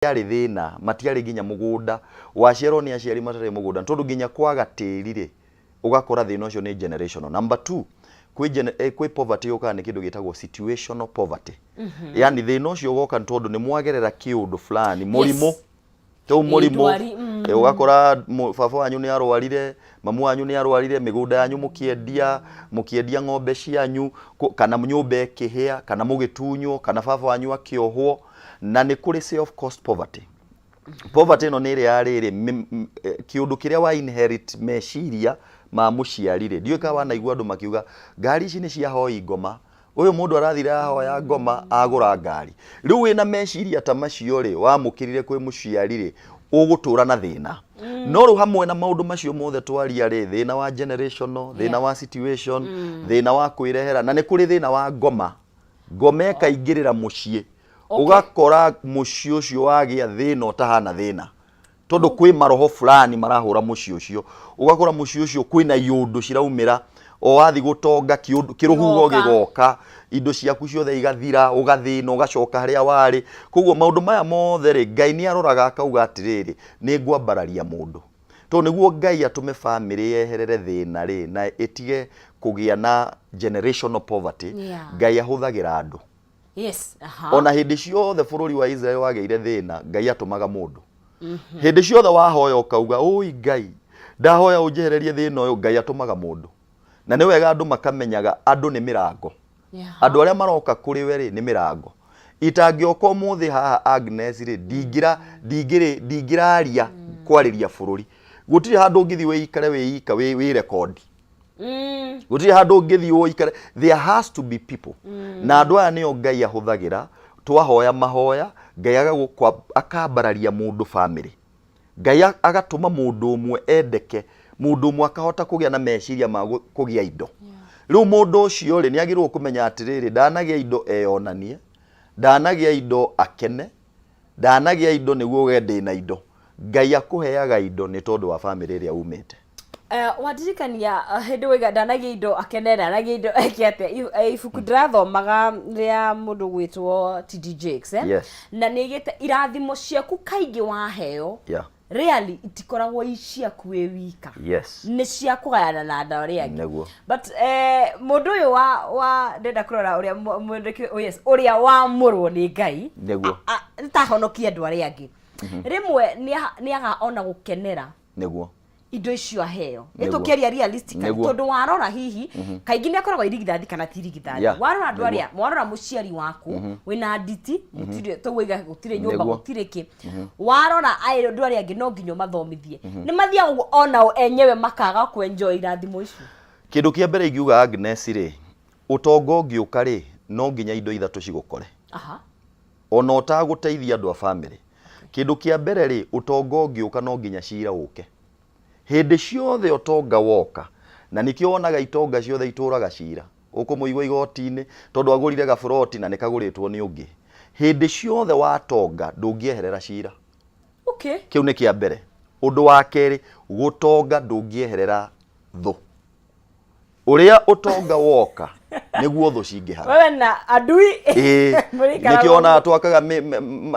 Matiarĩ thĩna, matiarĩ nginya mũgũnda. Waciarwo nĩ aciari matarĩ mũgũnda, tondũ nginya kwaga tĩri rĩ, ũgakora thĩna ũcio nĩ generational. Number two, kwĩ gene, eh, kwĩ poverty yũkaga nĩ kĩndũ gĩtagwo situational poverty. Yani thĩna ũcio ũgoka nĩ tondũ nĩ mwagerera kĩũndũ fulani, mũrimũ. Yes. Tũu mũrimũ ndwari, ũgakora baba wanyu nĩ arwarire, mamu wanyu nĩ arwarire, mĩgũnda yanyu mũkĩendia, mũkĩendia ng'ombe cianyu, kana nyũmba ĩkĩhĩa, kana mũgĩtunywo, kana baba wanyu akĩohwo. Na nĩ kũrĩ self caused poverty. Poverty ĩno nĩ ĩrĩa ya rĩrĩ, kĩũndũ kĩrĩa wa inherit meciria ma mũciari rĩ, ndiũĩ kana wanaigua andũ makiuga ngari ici nĩ cia hoi ngoma, ũyũ mũndũ arathire ahoya ngoma agũra ngari. Rĩu wĩna meciria ta macio rĩ, wamũkĩrire kwĩ mũciari rĩ, ũgũtũra na thĩna. No rĩu hamwe na maũndũ macio mothe twaria rĩ, thĩna wa generational, thĩna wa situation, thĩna wa kwĩrehera, na nĩ kũrĩ thĩna wa ngoma. Ngoma ĩkaingĩrĩra mũciĩ, ũgakora mũciĩ ũcio wagĩa thĩna ũtahana thĩna, tondũ kwĩ maroho fulani marahũra mũciĩ ũcio. Ũgakora mũciĩ ũcio kwĩna iũndũ ciraumĩra, o wathi gũtonga kĩrũhuho Kĩgoka. gĩgoka, indo ciaku ciothe igathira, ũgathĩna, ũgacoka harĩa warĩ. Koguo maũndũ maya mothe rĩ, Ngai nĩ aroraga akauga atĩrĩrĩ, nĩ ngwambararia mũndũ. Tondũ nĩguo Ngai atũme bamĩrĩ yeherere thĩna rĩ, na ĩtige kũgĩa na generational poverty, Ngai ahũthagĩra andũ. Yes. Aha. Ona hĩndĩ ciothe bũrũri wa Israel wagĩire thĩna, Ngai atũmaga mũndũ. Hĩndĩ ciothe wahoya ũkauga, ũi Ngai, ndahoya ũnjehererie thĩna ũyũ, Ngai atũmaga mũndũ. Na nĩ wega andũ makamenyaga andũ nĩ mĩrango. Andũ arĩa maroka kũrĩ we rĩ, nĩ mĩrango. Itangĩoka ũmũthĩ haha Agnes rĩ, ndingĩra ndingĩrĩ ndingĩraria kwarĩria bũrũri. Gũtirĩ handũ ũngĩthiĩ wĩikare wĩika wĩ wĩ rekondi. Gũtirĩ handũ ũngĩthiĩ ũikare. There has to be people. Na andũ aya nĩo Ngai ahũthagĩra, twahoya mahoya, Ngai akambararia mũndũ bamĩrĩ. Ngai agatũma mũndũ ũmwe endeke, mũndũ ũmwe akahota kũgĩa na meciria ma kũgĩa indo. Rĩu mũndũ ũcio rĩ, nĩ agĩrĩirwo kũmenya atĩrĩrĩ, ndanagĩa indo eyonanie, ndanagĩa indo akene, ndanagĩa indo nĩguo uge ndĩna indo. Ngai akũheaga indo nĩ tondũ wa bamĩrĩ ĩrĩa umĩte. Wandirikania hĩndĩ waiga ndanagĩa indo akene, ndanagĩa indo eke atĩa. Ibuku ndĩrathomaga rĩa mũndũ gwĩtwo TD Jakes, eh? Yes. Na nĩ aigĩte irathimo ciaku kaingĩ waheo really itikoragwo i ciaku wĩ wika. Nĩ cia kũgayana na andũ arĩa angĩ. Nĩguo. But mũndũ ũyũ wa ndĩrenda kũrora ũrĩa mwandĩki, oh yes, ũrĩa wamũrwo nĩ Ngai. Nĩguo. Nĩ ta ahonokie andũ arĩa angĩ. Rĩmwe nĩ aga ona gũkenera indo icio aheo. Nĩguo. Tũkĩaria realistically, Nĩguo. tondũ warora hihi kaingĩ nĩ akoragwo irigithathi kana ti irigithathi. Warora andũ arĩa, warora mũciari waku wĩna nditi, gũtirĩ tũgũiga, gũtirĩ nyũmba, gũtirĩ kĩ. Warora andũ arĩa angĩ no nginya ũmathomithie. Nĩ mathiaga ũguo onao enyewe makaga kũ-enjoy irathimo icio. Kĩndũ kĩa mbere ingiuga Agnes rĩ, ũtonga ũngĩũka rĩ, no nginya indo ithatũ cigũkore. Ona ũtagũteithia andũ a bamĩrĩ. Kĩndũ kĩa mbere rĩ, ũtonga ũngĩũka no nginya cira ũke. Hĩndĩ ciothe ũtonga woka, na nĩkĩo wonaga itonga ciothe itũraga cira. Ũkũmũigua igoti-inĩ, tondũ agũrire gaburoti na nĩ kagũrĩtwo nĩ ũngĩ. Hĩndĩ ciothe watonga, ndũngĩeherera cira. Kĩu nĩ kĩa mbere. Ũndũ wa kerĩ, gũtonga ndũngĩeherera thũ. Ũrĩa ũtonga woka, nĩguo thũ cingĩhaga. Wewe na adui. Ĩĩ, Mũrĩikaraga nĩkĩo wonaga ũguo. twakaga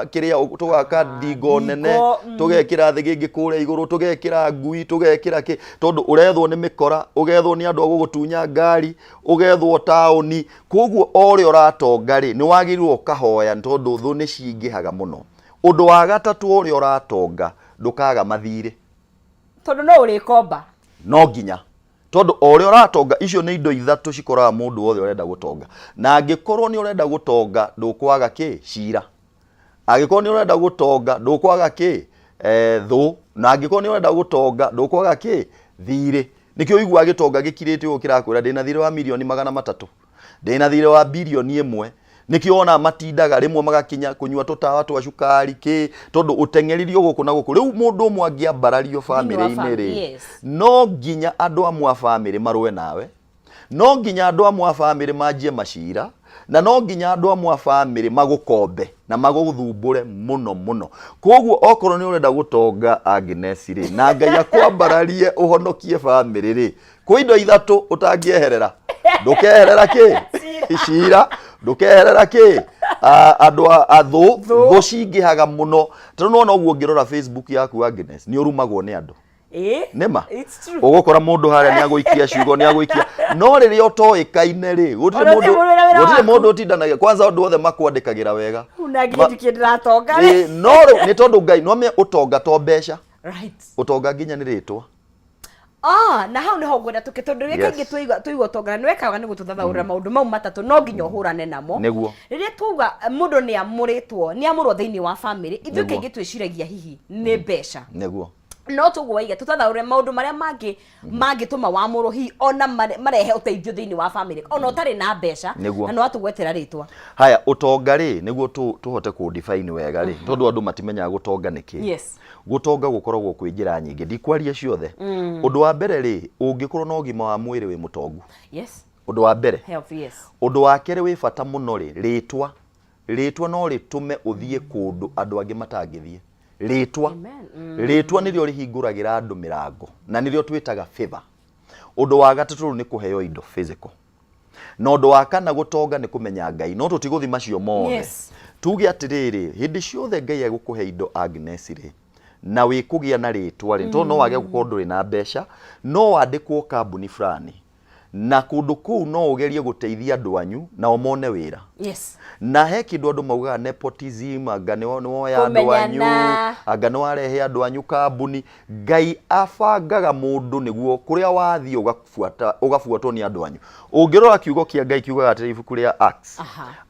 kĩrĩa, tũgaka ndingo nene, Ndingo, tũgekĩra thĩgĩngĩ kũrĩa igũrũ, tũgekĩra ngui, tũgekĩra kĩ, tondũ ũrethwo nĩ mĩkora, ũgethwo nĩ andũ a gũgũtunya ngari, ũgethwo taũni. Koguo o ũrĩa ũratonga rĩ, nĩ wagĩrĩirwo ũkahoya tondũ thũ nĩ cingĩhaga mũno. Ũndũ wa gatatũ, o ũrĩa ũratonga, ndũkaga mathirĩ. Tondũ no ũrĩkomba. No nginya. Tondũ o ũrĩa ũratonga, icio nĩ indo ithatũ cikoraga mũndũ wothe ũrenda gũtonga. Na angĩkorwo nĩ ũrenda gũtonga, ndũkwaga kĩ? Cira. Angĩkorwo nĩ ũrenda gũtonga, ndũkwaga kĩ? Thũ. Na angĩkorwo nĩ ũrenda gũtonga, ndũkwaga kĩ? Thirĩ. Nĩkĩo ũiguaga gĩtonga gĩkirĩte ũguo kĩrakwĩra ndĩna thirĩ wa mirioni magana matatũ. Ndĩna thirĩ wa birioni ĩmwe. Nĩkĩo wonaga matindaga rĩmwe magakinya kũnyua tũtawa twa cukari kĩ, tondũ ũteng'eririo gũkũ na gũkũ. Rĩu mũndũ ũmwe angĩambarario bamĩrĩ-inĩ rĩ, no nginya andũ amwe a bamĩrĩ marũe nawe, no nginya andũ amwe a bamĩrĩ manjie macira, na no nginya andũ amwe a bamĩrĩ magũkombe na magũthumbũre mũno mũno. Koguo okorwo nĩ ũrenda gũtonga Agnes rĩ, na Ngai akwambararie ũhonokie bamĩrĩ rĩ, kwĩ indo ithatũ ũtangĩeherera. Ndũkeherera kĩ? Cira. Ndũkeherera kĩ? Andũ a thũ. Thũ. Thũ cingĩhaga mũno, tondũ nĩwona ũguo ũngĩrora Facebook yaku, Agnes, nĩ ũrumagwo nĩ andũ. Nĩma. It's true. Ũgũkora mũndũ harĩa nĩ agũikia ciugo, nĩ agũikia, no rĩrĩa ũtoĩkaine rĩ, gũtirĩ Ona mũndũ ũtirĩ mũndũ wĩna wĩra gũtirĩ waku. mũndũ ũtindanagia. Kwanza andũ othe makwandĩkagĩra wega. Na nginya ndikĩ ndĩratonga rĩ. Ĩ, no rĩu nĩ tondũ Ngai no ũtonga to mbeca. Ũtonga nginya nĩ rĩtwa. Ah, na hau niho ngwenda tũke, tondũ rĩrĩa kaingĩ twaigua ũtonga na nĩwekaga nĩ gũtũthathaũrĩra maũndũ mau matatũ, no nginya ũhũrane namo. Rĩrĩa twauga mũndũ nĩ amũrĩtwo, nĩ amũrwo thĩinĩ wa famĩlĩ ithuĩ, kaingĩ twĩciragia hihi nĩ mbeca. No tũguo waiga tũtathaũre maũndũ marĩa mangĩ mangĩtũma wamũrwo, hihi ona marehe ũteithio thĩinĩ wa famĩlĩ ona ũtarĩ na mbeca. Na no atũgwetera rĩtwa. Haya, ũtonga rĩ, nĩguo tũhote kũ define wega rĩ, tondũ andũ matimenyaga gũtonga nĩ kĩ. Gũtonga gũkoragwo kwĩ njĩra nyingĩ, ndikwaria ciothe. Ũndũ wa mbere rĩ, ũngĩkorwo na ũgima wa mwĩrĩ, wĩ mũtongu. Ũndũ wa mbere. Health, yes. Ũndũ wa kerĩ wĩ bata mũno rĩ, rĩtwa. Rĩtwa no rĩtũme ũthiĩ kũndũ andũ angĩ matangĩthiĩ. Rĩtwa. Amen. Rĩtwa nĩrĩo rĩhingũragĩra andũ mĩrango na nĩrĩo twĩtaga favor. Ũndũ wa gatatũ rĩu nĩ kũheo indo physical, na ũndũ wa kana gũtonga nĩ kũmenya Ngai, no tũtigũthi macio mothe. Tuge atĩrĩrĩ, hĩndĩ ciothe Ngai egũkũhe indo, Agnes rĩ, na wĩkũgĩa na rĩtwa rĩ, tondũ no wage gũkorwo ndũrĩ na mbeca, no wandĩkwo kambuni fulani, na kũndũ kũu no ũgerie gũteithia andũ anyu nao mone wĩra. Na he kĩndũ andũ maugaga nepotism, anga nĩ woya andũ anyu. Kũmenyana. Anga nĩ warehe andũ anyu kambuni. Ngai abangaga mũndũ nĩguo kũrĩa wathiĩ ũgabuata, ũgabuatwo nĩ andũ anyu. Ũngĩrora kiugo kĩa Ngai kiugaga atĩrĩ, ibuku rĩa Acts,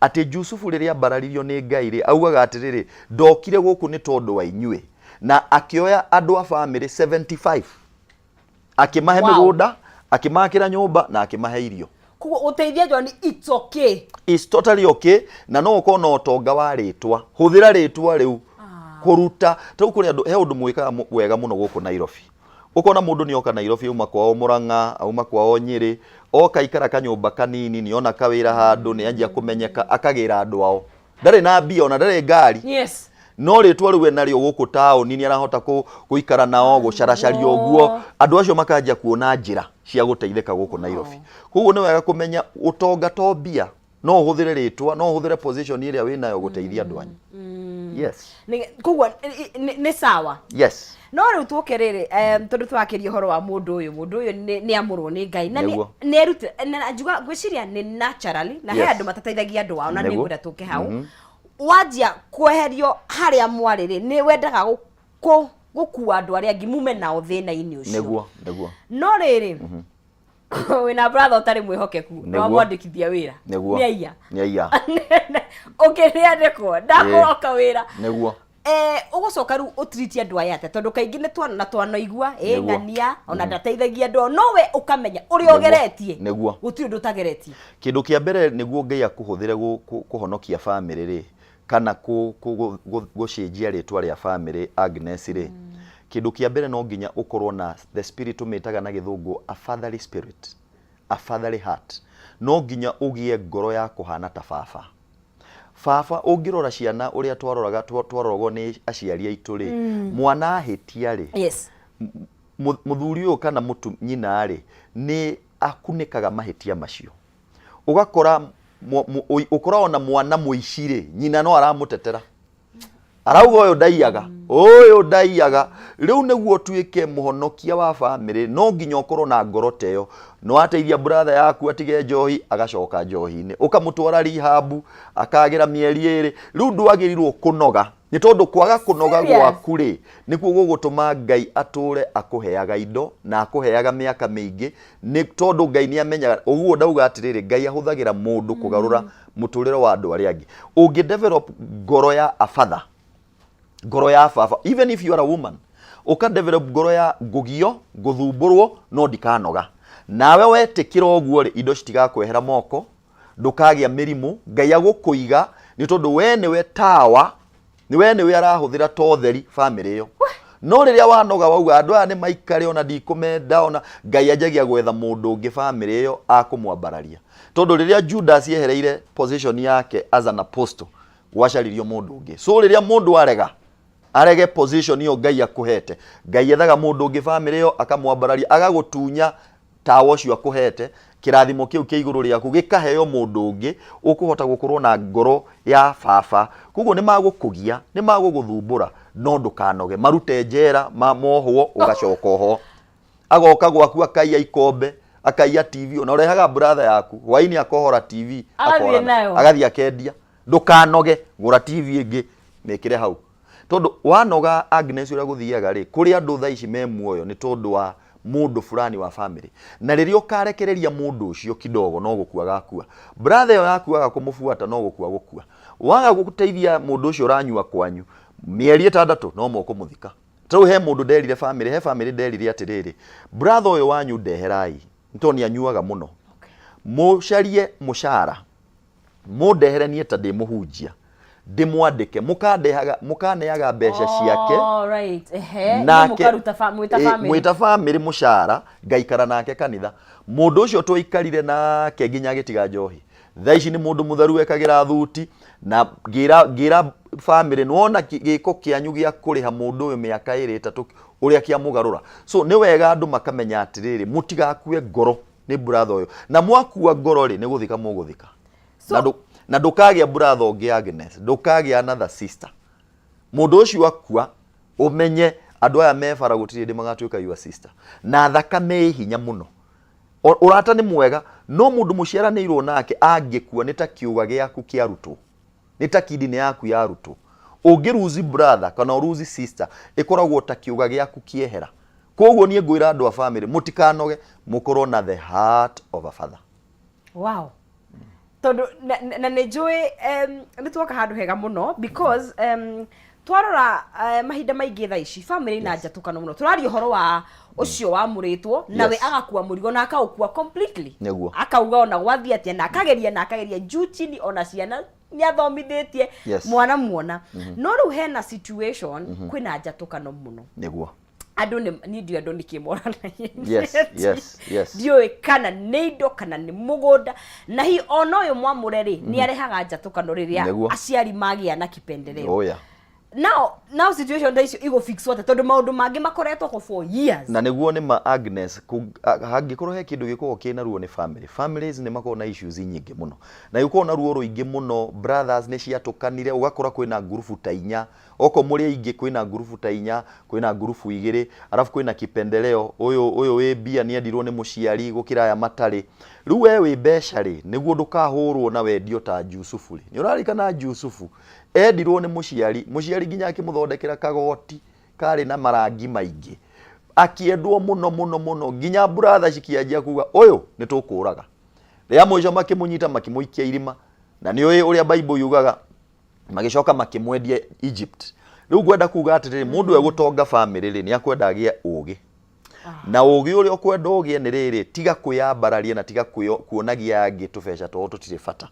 atĩ Jusufu rĩrĩa ambararirio nĩ Ngai rĩ, augaga atĩrĩrĩ, "Ndokire gũkũ nĩ tondũ wa inyuĩ," na akĩoya andũ a famĩlĩ 75, akĩmahe mĩgũnda, akĩmakĩra nyũmba na akĩmahe irio. Koguo ũteithia John, it's okay. Is totally okay, na no ũkorwo na ũtonga wa rĩtwa. Hũthĩra rĩtwa rĩu kũruta ta rĩu kũrĩ andũ, he ũndũ mwĩkaga wega mũno gũkũ Nairobi. Ũkona mũndũ nĩ oka Nairobi, auma kwao Mũrang'a, auma kwao Nyĩrĩ, oka ikara kanyũmba kanini, nĩ ona kawĩra handũ, nĩ anjia kũmenyeka, akagĩra andũ ao. Ndarĩ na mbia, ona ndarĩ ngari, no rĩtwa rĩu enarĩo gũkũ taũni nĩ arahota gũikara nao, gũcaracaria ũguo, andũ acio makanjia kuona njĩra cia gũteithĩka gũkũ Nairobi. Koguo nĩ wega kũmenya ũtonga to mbia, no ũhũthĩre rĩtwa, no ũhũthĩre position ĩrĩa wĩnayo gũteithia andũ anyu. Yes. Koguo nĩ sawa. Yes. No rĩu tũke rĩrĩ, tondũ tũrakĩria ũhoro wa mũndũ ũyũ, mũndũ ũyũ nĩ amũrwo nĩ Ngai na nĩ erute na njuga ngwĩciria nĩ naturally, na he andũ matateithagia andũ ao, na nĩ ngwenda tũke hau. Wanjia kweherio harĩa mwarĩ rĩ, nĩ wendaga gũkua andũ arĩa angĩ mume nao thĩna-inĩ ũcio. Nĩguo, nĩguo. No rĩrĩ, wĩna brother ũtarĩ mwĩhokeku na wamwandĩkithia wĩra. Nĩ aiya. Nĩ aiya. Ũngĩrĩandĩkwo ndakũroka wĩra. Ũgũcoka rĩu ũtiriti andũ aya atĩa? Tondũ kaingĩ nĩ twana na twanaigua ĩ ng'ania ona ndateithagia andũ ao, no we ũkamenya ũrĩa ũgeretie. Gũtirĩ ũndũ ũtageretie. Kĩndũ kĩa mbere, nĩguo Ngai akũhũthĩre kũhonokia bamĩrĩ rĩ, kana gũcenjia rĩtwa rĩa bamĩrĩ, Agnes rĩ, kĩndũ kĩa mbere no nginya ũkorwo na the spirit tũmĩtaga na Gĩthũngũ a fatherly spirit, a fatherly heart. No nginya ũgĩe ngoro ya kũhana ta baba. Baba, ũngĩrora ciana ũrĩa twaroraga, twaroragwo nĩ aciari aitũ rĩ, mwana ahĩtia rĩ, mũthuri ũyũ kana mũtu nyina rĩ, nĩ akunĩkaga mahĩtia macio. Ũgakora ũkora ona mwana mũici rĩ, nyina no aramũtetera, arauga ũyũ ndaiyaga, ũyũ ndaiyaga. Rĩu nĩguo ũtuĩke mũhonokia wa bamĩrĩ, no nginya ũkorwo na ngoro ta ĩyo. Nĩ wateithia brother yaku atige njohi, agacoka njohi-inĩ, ũkamũtwara rehab, akagĩra mĩeri 2. Rĩu ndwagĩrĩirwo kũnoga, nĩ tondũ kwaga kũnoga Serious? gwaku rĩ, nĩkuo gũgũtũma Ngai atũre akũheaga indo na akũheaga mĩaka mĩingĩ, nĩ tondũ Ngai nĩ amenyaga ũguo. Ndauga atĩrĩrĩ, Ngai ahũthagĩra mũndũ kũgarũra mũtũrĩre wa andũ arĩa angĩ. Ũngĩ develop ngoro ya a father, ngoro ya baba, even if you are a woman, ũka develop ngoro ya ngũgio, ngũthumbũrwo, no ndikanoga, nawe wetĩkĩra ũguo rĩ, indo citigakwehera moko, ndũkagĩa mĩrimũ. Ngai agũkũiga nĩ tondũ we nĩwe tawa, nĩ we nĩwe arahũthĩra ta ũtheri bamĩrĩ ĩyo. No rĩrĩa wanoga, wauga andũ aya nĩ maikare, ona ndikũmenda, ona Ngai anjagia gwetha mũndũ ũngĩ bamĩrĩ ĩyo akũmwambararia, tondũ rĩrĩa Judas ehereire position yake as an apostle, gwacaririo mũndũ ũngĩ. So rĩrĩa mũndũ arega, arege position ĩyo Ngai akũhete, Ngai ethaga mũndũ ũngĩ bamĩrĩ ĩyo akamwambararia, agagũtunya Tawa ũcio akũhete, kĩrathimo kĩu kĩa igũrũ rĩaku gĩkaheo mũndũ ũngĩ ũkũhota gũkorwo na ngoro ya baba. Koguo nĩ magũkũgia, nĩ magũgũthumbũra, no ndũkanoge. Marute njera, mohwo, ũgacoka oho. Agoka gwaku akaiya ikombe, akaiya TV, ona ũrehaga brother yaku, hwainĩ akohora TV, Agathiĩ akorana. nayo. Agathiĩ akendia. Ndũkanoge, gũra TV ĩngĩ, mĩkĩre hau. Tondũ wanoga Agnes ũrĩa gũthiaga rĩ, kũrĩ andũ thaa ici me muoyo nĩ tondũ wa mũndũ fulani wa family. Na rĩrĩa ũkarekereria mũndũ ũcio kidogo no gũkua agakua. Brother ĩyo yaku waga kũmũbuata no gũkua gũkua. Waga gũteithia mũndũ ũcio ũranyua kwanyu, mĩeri 6 no mũkũmũthika. Ta rĩu he mũndũ nderire family, he family nderire atĩrĩrĩ, brother ũyũ wanyu ndeherai, nĩ tondũ nĩ anyuaga mũno. Mũcarie mũcara, mũndehere niĩ ta ndĩ mũhunjia, ndĩmwandĩke, mũkandehaga, mũkaneaga mbeca ciake. All right. Ehe. Nake Mũkaruta mwĩta family. Mwĩta family mũcara, ngaikara nake kanitha. Mũndũ ũcio twaikarire nake nginya agĩtiga njohi. Thaa ici nĩ mũndũ mũtheru wekagĩra thuti, na ngĩra family, nĩwona gĩko kĩanyu gĩa kũrĩha mũndũ ũyũ mĩaka 2 3 ũrĩa kĩamũgarũra. So nĩ wega andũ makamenya atĩrĩrĩ, mũtigakue ngoro nĩ brother ũyũ. Na mwakua ngoro rĩ, nĩ gũthika mũgũthika. So, Na ndũkagĩa brother ũngĩ Agnes, ndũkagĩa another sister. Mũndũ ũcio akua, ũmenye andũ aya me bara gũtirĩ hĩndĩ magatuĩka your sister. Na thakame ĩ hinya mũno. Ũrata nĩ mwega, no mũndũ mũciaranĩirwo nake angĩkua nĩ ta kĩũga gĩaku kĩarutwo. Nĩ ta kidney yaku yarutwo. Ũngĩ lose brother kana lose sister, ĩkoragwo ta kĩũga gĩaku kĩehera. Koguo niĩ ngwĩra andũ a family, mũtikanoge, mũkorwo na the heart of a father. Wow. Tondũ na nĩ njũĩ nĩ twoka handũ hega mũno because twarora mahinda maingĩ thaa ici family ina njatũkano mũno. Tũraria ũhoro wa ũcio wamũrĩtwo nawe agakua mũrigo na akaũkua completely. Akauga ona gwathiĩ atĩa na akageria na akageria juu chini, ona ciana nĩ athomithĩtie mwana muona. No rĩu hena situation kwĩna njatũkano mũno. Andũ nĩ niĩ ndiũĩ andũ nĩkĩ moranagia. Ndiũĩ kana nĩ indo kana nĩ mũgũnda, na hihi ona ũyũ mwamũre rĩ nĩ arehaga njatũkano rĩrĩa aciari magĩa na kipendeleo. Now situation ta icio igũfixwo atĩa, tondũ maũndũ mangĩ makoretwo ko for years. Na nĩguo nĩ ma Agnes, hangĩkorwo he kĩndũ gĩkoragwo kĩna ruo nĩ family. Families nĩ makoragwo na issues nyingĩ mũno, na gĩkoragwo na ruo rũingĩ mũno. Brothers nĩ ciatũkanire, ũgakora kwĩna ngurubu ta 4, okorwo mũrĩ aingĩ kwĩna ngurubu ta 4, kwĩna ngurubu 2, arabu kwĩna kipendeleo, ũyũ wĩ mbia nĩ endirwo nĩ mũciari gũkĩra aya matarĩ. Rĩu we wĩ mbeca rĩ, nĩguo ndũkahũrwo na wendio ta Jusufu rĩ. Nĩ ũraririkana Jusufu endirwo nĩ mũciari, mũciari nginya akĩmũthondekera kagoti karĩ na marangi maingĩ, akĩendwo mũno mũno mũno nginya brother cikĩanjia kuga ũyũ nĩ tũkũraga. Rĩa mũico makĩmũnyita makĩmũikia irima, na nĩ ũĩ ũrĩa Bible yugaga, magĩcoka makĩmwendia Egypt. Rĩu ngwenda kuga atĩrĩrĩ, mũndũ egũtonga family rĩ, nĩ akwenda agĩe ũgĩ. Na ũgĩ ũrĩa ũkwenda ũgĩe nĩ rĩrĩ, tiga kwĩyambararia na tiga kuonagia angĩ tũbeca twao tũtirĩ bata.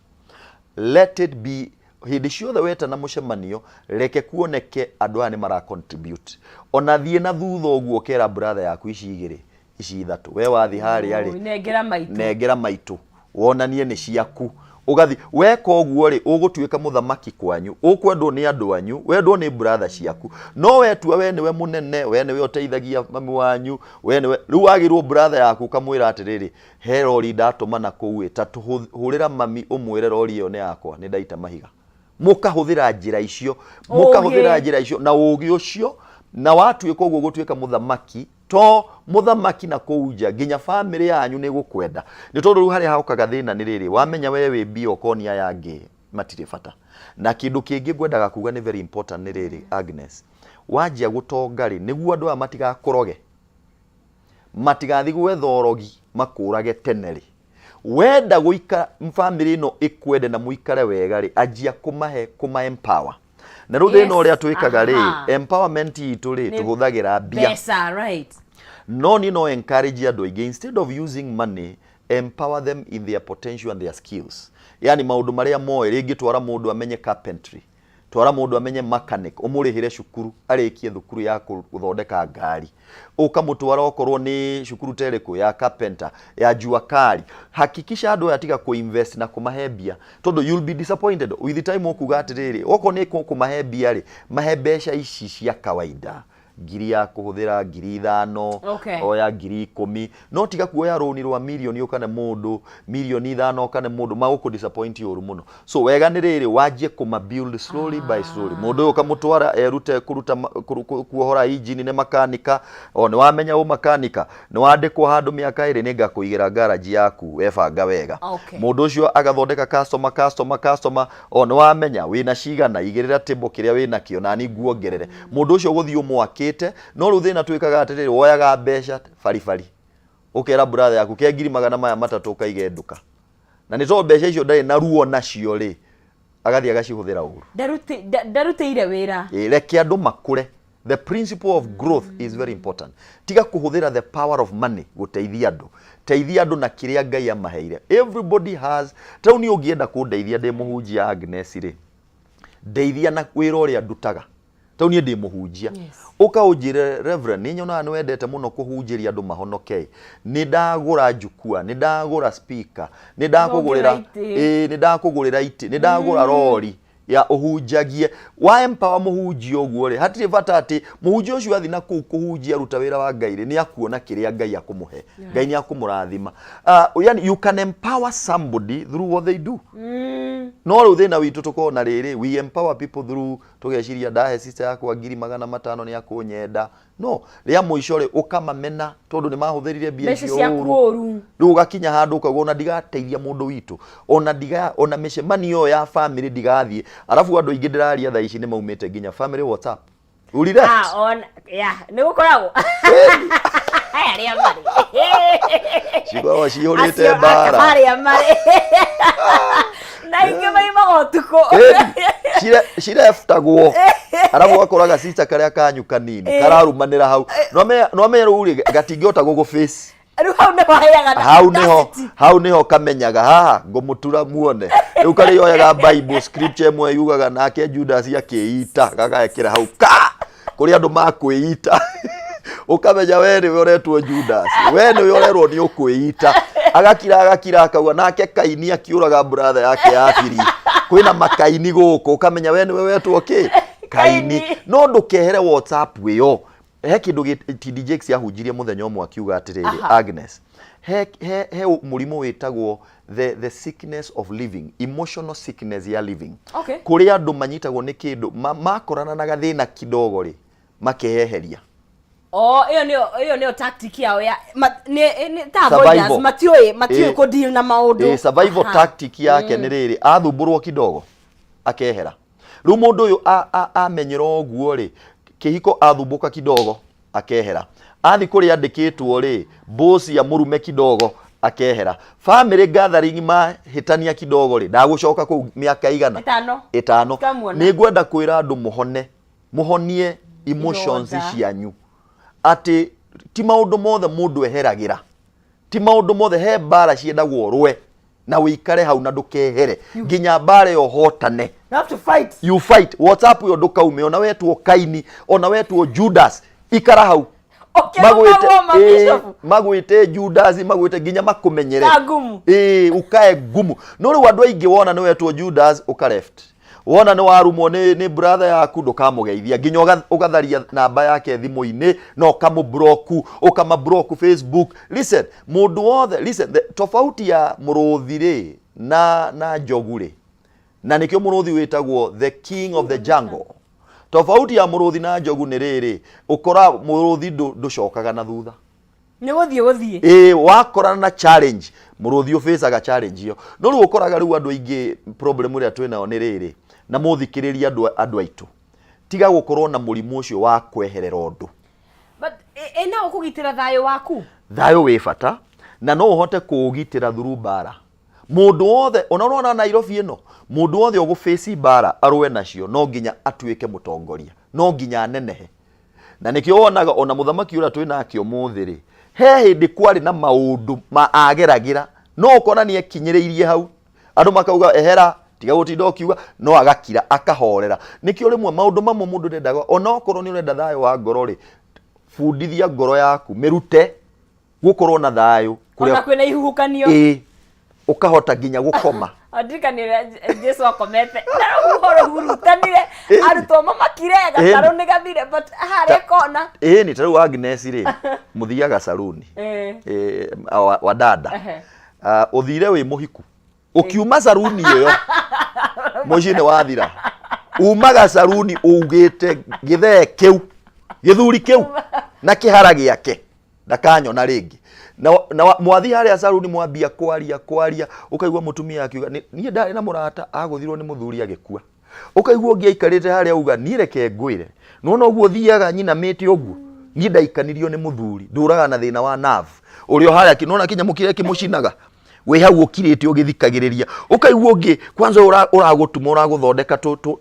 Let it be, hĩndĩ ciothe wetana mũcemanio, reke kuoneke andũ aya nĩ mara contribute. Ona thiĩ na thutha ũguo ũkera brother yaku ici 2, ici 3, we wathiĩ harĩa rĩ, nengera maitũ. Nengera maitũ, wonanie nĩ ciaku. Ũgathi weka ũguo rĩ, ũgũtuĩka mũthamaki kwanyu, ũkwendwo nĩ andũ anyu, wendwo nĩ brother ciaku. No wetua we nĩwe mũnene, we nĩwe ũteithagia mami wanyu, we nĩwe rĩu wagĩrwo brother yaku ũkamwĩra atĩrĩrĩ, he rori ndatũma na kũu ĩ, ta tũhũrĩra mami ũmwĩre rori ĩyo nĩ yakwa, nĩ ndaita mahiga. Mũkahũthĩra njĩra icio, mũkahũthĩra njĩra icio na ũgĩ ũcio, na watuĩka ũguo gũtuĩka mũthamaki, to mũthamaki na kũu nja nginya family yanyu nĩ gũkwenda. Nĩ tondũ rĩu harĩa hokaga thĩna nĩ rĩrĩ, wamenya we wĩ mbia ũkonia aya angĩ matirĩ bata. Na kĩndũ kĩngĩ ngwendaga kuga nĩ very important nĩ rĩrĩ Agnes, wanjia gũtonga rĩ, nĩguo andũ aya matigakũroge, matigathiĩ gwetha ũrogi makũrage tene rĩ, wenda gũikara family ĩno ĩkwende na mũikare wega rĩ, anjia kũmahe, kũma empower. Na rĩu thĩna ũrĩa twĩkaga rĩ, empowerment itũ rĩ, tũhũthagĩra mbia. Mbeca, right. No niĩ no encourage andũ aingĩ, instead of using money, empower them in their potential and their skills. Yani maũndũ marĩa moĩ, rĩngĩ twara mũndũ amenye carpentry, twara mũndũ amenye mechanic, ũmũrĩhĩre cukuru, arĩkie thukuru ya gũthondeka ngari. Ũkamũtwara okorwo nĩ cukuru ta ĩrĩkũ ya carpenter, ya jua kali. Hakikisha andũ aya tiga kũ-invest na kũmahe mbia, tondũ you'll be disappointed with the time. Ũkuga atĩrĩrĩ, okorwo nĩ kũmahe mbia rĩ, mahe mbeca ici cia kawaida. Ngiri ya kũhũthĩra, 5,000. Oya 10,000, no tiga kuoya rũni rwa mirioni ũkane mũndũ, 5 mirioni ũkane mũndũ, magũkũ disappoint ũru mũno. So wega nĩ rĩrĩ, wanjie kũma build slowly by slowly. Mũndũ ũyũ ũkamũtwara erute kũruta kuohora injini, nĩ makanika, o nĩ wamenya ũmakanika, nĩ wandĩkwo handũ mĩaka 2, nĩ ngakũigĩra garage yaku webanga wega. Mũndũ ũcio agathondeka customer, customer, customer, o nĩ wamenya wĩna cigana, igĩrĩra table kĩrĩa wĩna kĩo nani nguongerere. Mũndũ ũcio ũgũthiĩ ũmwakĩte. No rĩu thĩna twĩkaga atĩrĩrĩ, woyaga mbeca baribari, ũkera brother yaku ke 300,000 ũkaige nduka, na nĩ tondũ mbeca icio ndarĩ na ruo nacio rĩ, agathiĩ agacihũthĩra ũru. Ndarutĩire wĩra. Ĩ, reke andũ makũre. The principle of growth is very important. Tiga kũhũthĩra the power of money gũteithia andũ. Teithia andũ na kĩrĩa Ngai amaheire. Everybody has. Ta rĩu niĩ ũngĩenda kũndeithia ndĩ mũhunjia Agnes rĩ, ndeithia na wĩra ũrĩa ndutaga. Ta rĩu niĩ ndĩ mũhunjia. Ũka ũnjĩre, "Reverend, nĩ nyonaga nĩ wendete mũno kũhunjĩria andũ mahonoke. Nĩ ndagũra njukua, nĩ ndagũra speaker, nĩ ndakũgũrĩra Ngũgũra itĩ. Ĩ, nĩ ndakũgũrĩra itĩ, nĩ ndagũra rori ya ũhunjagie." Wa empower mũhunjia ũguo rĩ, hatirĩ bata atĩ mũhunjia ũcio athiĩ na kũu kũhunjia, aruta wĩra wa Ngai rĩ, nĩ akuona kĩrĩa Ngai akũmũhe. Ngai nĩ akũmũrathima. Yani you can empower somebody through what they do. No rĩu thĩna witũ tũkorwo na rĩrĩ, we empower people through, tũgeciria ndahe sister yakwa 500,000 nĩ akũnyenda. No rĩa mũico rĩ, ũkamamena tondũ nĩ mahũthĩrire mbia mbeca icio ciaku ũru. Ũru. Rĩu ũgakinya handũ ũkauga ona ndigateithia mũndũ witũ, ona ndiga, ona mĩcemanio ĩyo ya family ndigathiĩ. Arabu andũ aingĩ ndĩraria thaa ici nĩ maumĩte nginya family WhatsApp. Uri left. Ah, on yeah, nĩ gũkoragwo aya arĩa marĩ Cikoragwo cihũrĩte acio mbara. arĩa marĩ na ingĩ maimaga ũtukũ. Cireftagwo, arabu ũgakoraga sister karĩa kanyu kanini kararumanĩra hau. Nwamenya rĩu rĩ, gatingĩhota gũgũ face. Rĩu hau nĩho heaga na Hau niho audacity. Hau niho kamenyaga haha ngũmũtura muone. Rĩu karĩoyaga Bible scripture ĩmwe yugaga nake Judas akĩita, gagekĩra hau ka kũrĩ andũ makwĩita. Ũkamenya we nĩwe ũretwo Judas, we nĩwe ũrerwo nĩ ũkwĩita. Agakira, agakira, akauga nake Kaini akĩũraga brother yake ya biri. Kwĩna makaini gũkũ, ũkamenya we nĩwe wetwo kĩ? Kaini. Kaini. No ndũkehere WhatsApp ĩyo. He kĩndũ TD Jakes ahunjirie mũthenya ũmwe akiuga atĩrĩrĩ, Agnes, he mũrimũ wĩtagwo the sickness of living, emotional sickness ya living. Kũrĩ andũ manyitagwo nĩ kĩndũ makorana na gathĩna kidogo rĩ, makeyeheria. Oh, ĩyo nĩyo tactic yao ya nĩ ta Survival. avoidance, matiũĩ kũ deal na maũndũ. Survival tactic yake nĩ rĩrĩ, athumbũrwo kidogo akehera. Rĩu mũndũ ũyũ amenyera ũguo rĩ, kĩhiko athumbũka kidogo akehera, athi kũrĩa andĩkĩtwo rĩ, boss ya mũrume kidogo akehera, family gathering mahĩtania kidogo rĩ, ndagũcoka kũu mĩaka igana? 5. 5. Tikamuona. Nĩ ngwenda kwĩra andũ mũhone, mũhonie emotions Ironda. cianyu, atĩ ti maũndũ mothe mũndũ eheragĩra, ti maũndũ mothe. He mbara ciendagwo ũrũe na wĩikare hau na ndũkehere nginya mbara ĩyo hotane. You have to fight. You fight. WhatsApp ĩyo ndũkaume, ona wetwo Kaini, ona wetwo Judas, ikara hau. Ũkĩrumagwo ma bishop. Magwĩte Judas, magwĩte nginya makũmenyere. Ta ngumu. Ĩĩ, ũkae ngumu. No rĩu andũ aingĩ, wona nĩ wetwo Judas, ũka left. Wona nĩ warumwo nĩ brother yaku, ndũkamũgeithia nginya ũgatharia namba yake thimũ-inĩ na ũkamũ-block, ũkama-block Facebook. Listen, mũndũ wothe, listen, tofauti ya mũrũthi rĩ na njogu rĩ, na nĩkĩo mũrũthi wĩtagwo the king of the jungle, tofauti ya mũrũthi na njogu nĩ rĩrĩ, ũkora mũrũthi ndũcokaga na thutha. Nĩ gũthiĩ. Ĩĩ, wakorana na challenge, mũrũthi ũbĩcaga challenge ĩyo. No rĩu ũkoraga rĩu andũ aingĩ, problem ĩrĩa twĩ nayo nĩ rĩrĩ, na mũthikĩrĩrie, andũ aitũ, tiga gũkorwo na mũrimũ ũcio wa kweherera ũndũ. But ĩ no ũkũgitĩra thayũ waku. Thayũ wĩ bata na no ũhote kũũgitĩra through mbara. Mũndũ wothe, ona ũrona Nairobi ĩno, mũndũ wothe ũgũbĩci mbara arũe nacio, no nginya atuĩke mũtongoria, no nginya anenehe. Na nĩkĩo wonaga ona mũthamaki ũrĩa twĩ nake ũmũthĩ rĩ, he hĩndĩ kwarĩ na maũndũ ma ageragĩra, no ũkona nĩ ekinyĩrĩirie hau, andũ makauga ehera, tiga gũtinda ũkiuga, no agakira, akahorera. Nĩkĩo rĩmwe maũndũ mamwe mũndũ ndendaga, ona okorwo nĩ ũrenda thayũ wa ngoro rĩ, bundithia ngoro yaku, mĩrute gũkorwo na thayũ. Ona kwĩna ihuhũkanio. Ĩĩ. Ũkahota nginya gũkoma. Ndirikanie ũrĩa Jesu akomete na rũhuho rũhurutanire, arutwo mamakire, gatarũ nĩ gathire, but harĩa kona. Ĩni, ta rĩu Agnes rĩ, mũthiaga saruni. Wa dada. Ah, ũthire wĩ mũhiku, ũkiuma saruni ĩyo mũciĩ nĩ wathira. Umaga saruni ugĩte gĩthee kĩu, gĩthuri kĩu na kĩhara gĩake ndakanyona rĩngĩ. Na mwathi harĩa saruni mwambia kwaria kwaria, ũkaigua mũtumia akiuga, "Niĩ ndarĩ na mũrata agũthirwo nĩ mũthuri agĩkua." Ũkaigua ũngĩ aikarĩte harĩa auga, "Niĩ reke ngwĩre, nĩwona ũguo thiaga nyinamĩte ũguo, niĩ ndaikanirio nĩ mũthuri, ndũraga na thĩna wa nerve ũrĩa harĩa, nĩwona kĩnyamũ kĩrĩa kĩmũcinaga." Wĩ hau ũkirĩte ũgĩthikagĩrĩria, ũkaigua ũngĩ kwanza ũragũtuma ũragũthondeka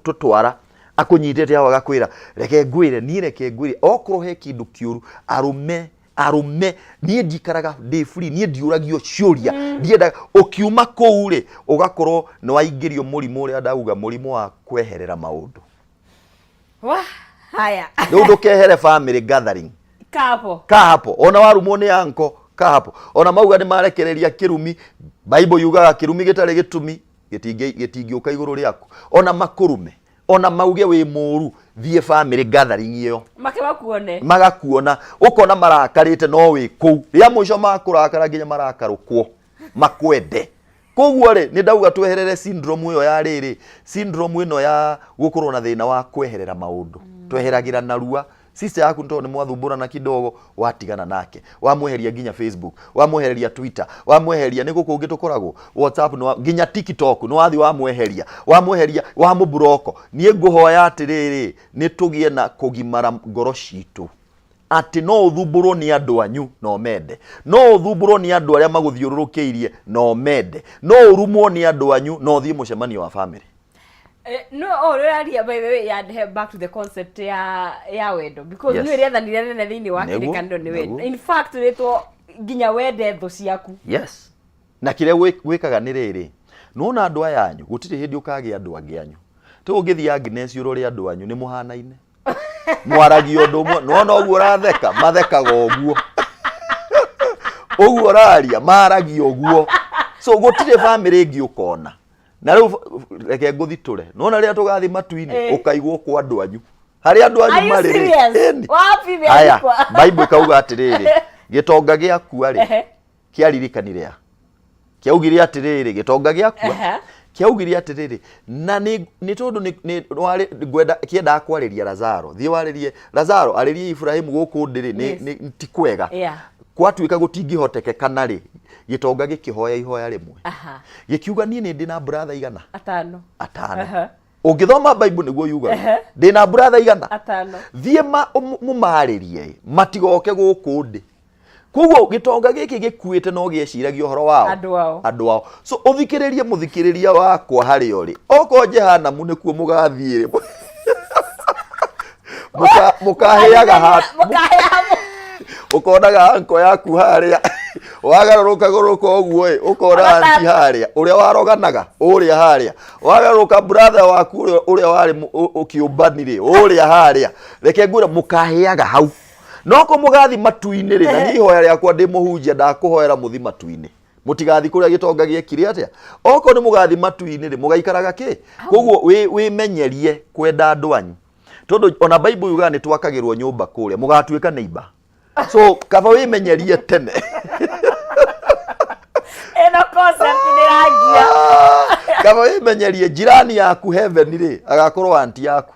tũtwara, akũnyitĩte hau agakwĩra, "Reke ngwĩre, niĩ reke ngwĩre, okorwo he kĩndũ kĩũru, arũme, arũme, niĩ ndikaraga ndĩ free, niĩ ndiũragio ciũria, ndiendaga." Ũkiuma kũu rĩ, ũgakorwo nĩ waingĩrio mũrimũ ũrĩa ndauga, mũrimũ wa kweherera maũndũ. Wah, haya. Rĩu ndũkehere family gathering. Kapo. Ka hapo. Ona warumwo nĩ anko, ka hapo. Ona mauga nĩ marekereria kĩrumi, Bible yugaga kĩrumi gĩtarĩ gĩtũmi gĩtingĩũka igũrũ rĩaku. Ona makũrume, ona mauge wĩ mũru, thiĩ family gathering ĩyo. Make makuone. Magakuona, ũkona marakarĩte no wĩ kũu. Rĩa mũico makũrakara nginya marakarũkwo, makwende. Koguo rĩ, nĩ ndauga tweherere syndrome ĩyo ya rĩrĩ, syndrome ĩno ya gũkorwo na thĩna wa kweherera maũndũ. Tweheragĩra narua. Sister yaku tondũ nĩ mwathumbũrana kidogo, watigana nake, wamweheria nginya Facebook, wamweheria Twitter, wamweheria nĩ gũkũ ũngĩ tũkoragwo WhatsApp, nginya TikTok nĩ wathi wamweheria, wamweheria, wamũburoko. Niĩ ngũhoya atĩrĩrĩ, nĩ tũgĩe na kũgimara ngoro citũ, atĩ no ũthumbũrwo nĩ andũ anyu na ũmende, no ũthumbũrwo nĩ andũ arĩa magũthiũrũrũkĩirie na ũmende, no ũrumwo nĩ andũ anyu na ũthiĩ mũcemanio wa family. No, oh, ũraria, by the way, ya back to the concept ya wendo, because nĩ rĩathani rĩrĩa rĩnene thĩinĩ wa kĩrĩkanĩro nĩ wendo. In fact, rĩtwo nginya wende thũ ciaku. Yes, na kĩrĩa gwĩkaga nĩ rĩrĩ, nĩwona andũ aya anyu, gũtirĩ hĩndĩ ũkagĩa andũ angĩ anyu. Tũ ũngĩthiĩ Agnes ũrore andũ anyu nĩ mũhanaine, mwaragia ũndũ ũmwe. Nĩwona ũguo ũratheka, mathekaga ũguo, ũguo ũraria maragia ũguo. So gũtirĩ bamĩrĩ ĩngĩ ũkona. Na rĩu reke ngũthitũre, nĩwona rĩrĩa tũgathiĩ matu-inĩ, ũkaigwo kwa andũ anyu, harĩa andũ anyu Are you marĩ rĩ. serious? Ĩni. Wapi Haya, imeandikwa? Bible ĩkauga atĩrĩrĩ, gĩtonga gĩakua rĩ, kĩaririkanire a kĩaugire atĩrĩrĩ, gĩtonga gĩakua kĩaugire atĩrĩrĩ, na nĩ tondũ nĩ warĩ ngwenda kĩendaga kwarĩria Lazaro, thiĩ warĩrie Lazaro, arĩrie Ibrahimu gũkũ ndĩrĩ nĩ ti kwega. Kwatuĩka gũtingĩhotekekana rĩ, gĩtonga gĩkĩhoya ihoya rĩmwe, gĩkiuga, "Niĩ nĩ ndĩ na brother igana?" Atano. Atano. Ũngĩthoma Bible nĩguo yugaga. "Ndĩ na brother igana?" Atano. "Thiĩ mũmarĩrie matigoke gũkũ ndĩ." Koguo gĩtonga gĩkĩ gĩkuĩte no gĩeciragia ũhoro wao. Andũ ao. Andũ ao. So ũthikĩrĩrie, mũthikĩrĩria wakwa, harĩa ũrĩ, okorwo Jehanamu nĩkuo mũgathiĩ rĩ, mũkahĩaga ha Mũkahĩa. Ũkonaga anko yaku harĩa, wagarũrũka gũrũka ũguo ĩ, ũkona Ona anti harĩa ũrĩa waroganaga, ũrĩa harĩa wagarũrũka, brother waku ũrĩa warĩ ũkĩũmbani rĩ, ũrĩa harĩa. Reke ngwĩre, mũkahĩaga hau. No ko mũgathi matu-inĩ rĩ, na niĩ ihoya rĩakwa ndĩ mũhunjia, ndakũhoera mũthi matu-inĩ, mũtigathi kũrĩa gĩtonga gĩekire atĩa. Okorwo nĩ mũgathi matu-inĩ rĩ, mũgaikaraga kĩ? Koguo wĩmenyerie kwenda andũ anyu, tondũ ona Bible yugaga nĩ twakagĩrwo nyũmba kũrĩa, mũgatuĩka neighbor. So kaba wĩmenyerie tene. Ĩno concept nĩ ĩrangia. Kaba wĩmenyerie jirani yaku. Heaven rĩ, agakorwo anti yaku,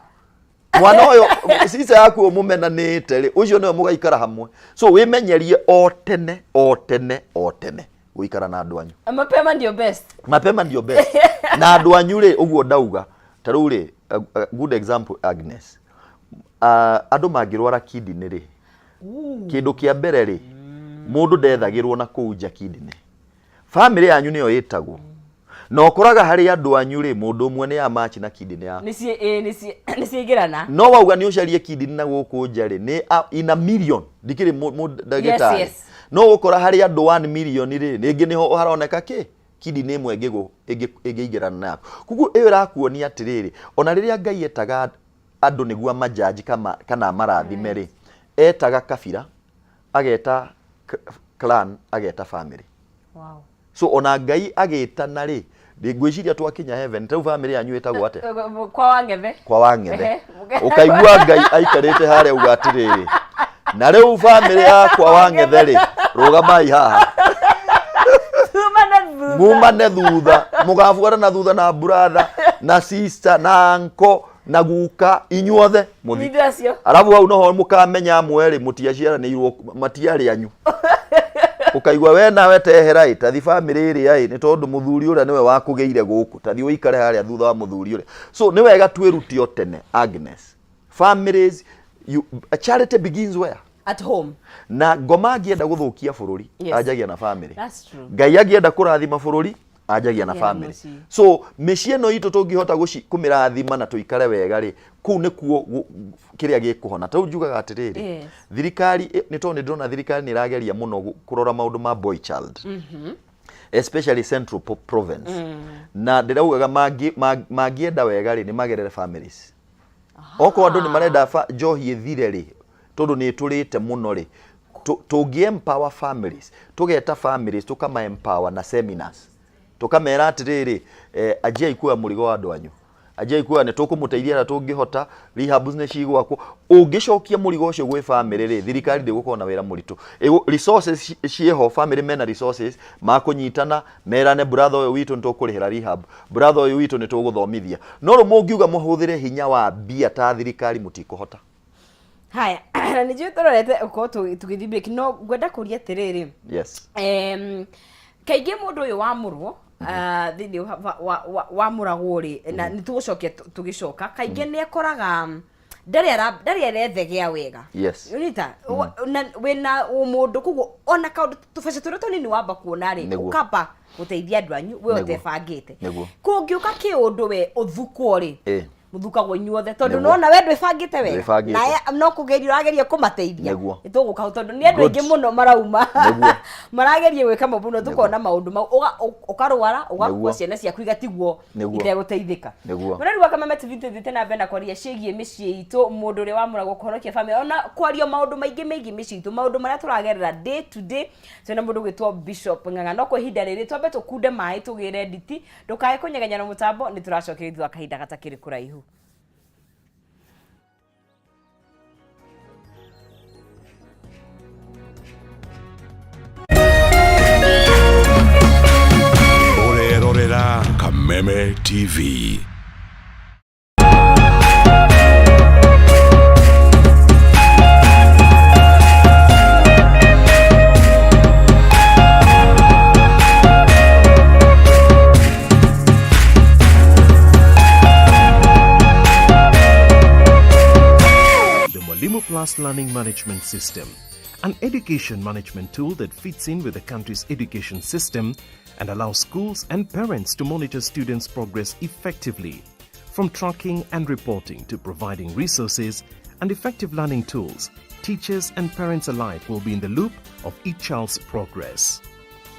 mwana ũyũ, sister yaku ũmũmenanĩte rĩ, ũcio nĩwe mũgaikara hamwe. So wĩmenyerie o tene, o tene, o tene gũikara na andũ anyu. Mapema ndio best. Mapema ndio best. Na andũ anyu rĩ, ũguo ndauga, ta rĩu rĩ, a good example, Agnes, andũ mangĩrwara kidney rĩ, kĩndũ kĩa mbere rĩ, mũndũ ndethagĩrwo na kũu nja kidney, family yanyu nĩyo ĩtagwo. Na ũkoraga harĩ andũ anyu rĩ, mũndũ ũmwe nĩ amachi na kidney yaku. Nĩciĩ, ĩĩ, nĩciaingĩrana. No wauga nĩ ũcarie kidney na gũkũ nja rĩ, nĩ in a million, ndikĩrĩ ndagĩtarĩ. No ũkora harĩ andũ 1 million rĩ, rĩngĩ nĩho haroneka kĩ kidney ĩmwe ĩngĩingĩrana na yaku. Koguo ĩyo ĩrakuonia atĩrĩrĩ, ona rĩrĩa Ngai etaga andũ nĩguo amajaji kana amarathime rĩ, etaga kabira, ageta clan, ageta family. So ona Ngai agĩtana rĩ, ngwĩciria twakinya heaven, rĩu family yanyu ĩtagwo atĩa? Kwa Wang'ethe. Kwa Wang'ethe. Ũkaigua Ngai aikarĩte harĩa auga atĩrĩrĩ, na rĩu family yakwa Wang'ethe rĩ, rũgamai haha. Mumane thutha. Mumane thutha, mũgabuatana thutha na brother na sister na uncle na guka, inyuothe mũthi. Ithuĩ acio. Arabu hau noho mũkamenya amwe rĩ, mũtiaciaranĩirwo, matiarĩ anyu. Ũkaigua we nawe tehera ĩ, tathi family ĩrĩa ĩ, nĩ tondũ mũthuri ũrĩa nĩwe wakũgĩire gũkũ, tathi ũikare harĩa thutha wa mũthuri ũrĩa. So nĩ wega twĩrute o tene, Agnes. Families, you, a charity begins where? At home. Na ngoma angĩenda gũthũkia bũrũri, anjagia na family. That's true. Ngai angĩenda kũrathima bũrũri, anjagia na Yeah, family. mũciĩ. So mĩciĩ ĩno itũ tũngĩhota kũmĩrathima na tũikare wega rĩ, kũu nĩkuo kĩrĩa gĩkũhona. Ta rĩu njugaga atĩrĩrĩ, thirikari, nĩ tondũ nĩ ndĩrona thirikari nĩ ĩrageria mũno kũrora maũndũ ma boy child. Especially Central Province. Na ndĩraugaga mangĩenda wega rĩ, nĩ magerere families. Okorwo andũ nĩ marenda njohi ĩthire rĩ, tondũ nĩ ĩtũrĩte mũno rĩ, tũngĩ empower families, tũgeta families, tũkama empower na seminars. Tũkamera atĩrĩrĩ, anjiai kuoya mũrigo wa andũ anyu. Anjiai kuoya, nĩ tũkũmũteithia ũrĩa tũngĩhota, rehabs nĩ cigwakwo. Ũngĩcokia mũrigo ũcio gwĩ family rĩ, thirikari ndĩgũkorwo na wĩra mũritũ. Resources ciĩho, family mena resources, makũnyitana, merane brother ũyũ witũ nĩ tũkũrĩhĩra rehab, brother ũyũ witũ nĩ tũgũthomithia. No rĩu mũngiuga mũhũthĩre hinya wa mbia ta thirikari, mũtikũhota. Haya, na nĩ njũĩ tũrorete ũkorwo tũgĩthiĩ break, no ngwenda kũria atĩrĩrĩ. Yes. Kaingĩ mũndũ ũyũ wamũrwo, thĩinĩ wamũragwo rĩ, na nĩ tũgũcokia tũgĩcoka, kaingĩ nĩ akoraga ndarĩ arethegea wega. Ũnyita, na wĩna ũmũndũ, koguo ona kaũndũ tũbeca tũrĩa tũnini wamba kuona rĩ, ũkamba gũteithia andũ anyu, we ũtebangĩte. Kũngĩũka kĩũndũ we ũthukwo rĩ, mũthukagwo inyuothe, tondũ nona we ndwĩbangĩte wega. Ndwĩbangĩte. Na no kũgeria ũrageria kũmateithia. Nĩ tũgũka hau, tondũ nĩ andũ aingĩ mũno marauma. Marageria gwĩka maũndũ, no tũkona maũndũ mau. Ũkarwara, ũgakua, ciana ciaku igatigwo itegũteithĩka. Mũrori wa Kameme TV, tũthiĩte na mbere na kwaria ciĩgiĩ mĩciĩ itũ, mũndũ ũrĩa wamũragwo kũhonokia family, ona kwaria maũndũ maingĩ megiĩ mĩciĩ itũ, maũndũ marĩa tũragerera day to day. Twĩna mũndũ ũgwĩtwo Bishop Ng'ang'a. No kwa ihinda rĩrĩ twambe tũkunde maĩ tũgĩre nditi, ndũkae kũnyegenya na mũtambo, nĩ tũracokeria thutha wa kahinda gatakĩrĩ kũraihu. Ũrerorera Kameme TV. The Mwalimu Plus Learning Management System, an education management tool that fits in with the country's education system and allows schools and parents to monitor students' progress effectively. From tracking and reporting to providing resources and effective learning tools, teachers and parents alike will be in the loop of each child's progress.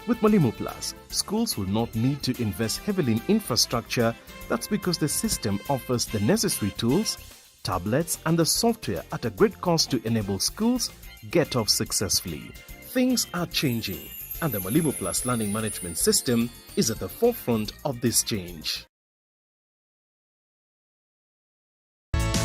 With Mwalimu Plus, schools will not need to invest heavily in infrastructure. That's because the system offers the necessary tools, tablets, and the software at a great cost to enable schools get off successfully. Things are changing, and the Mwalimu Plus Learning Management System is at the forefront of this change.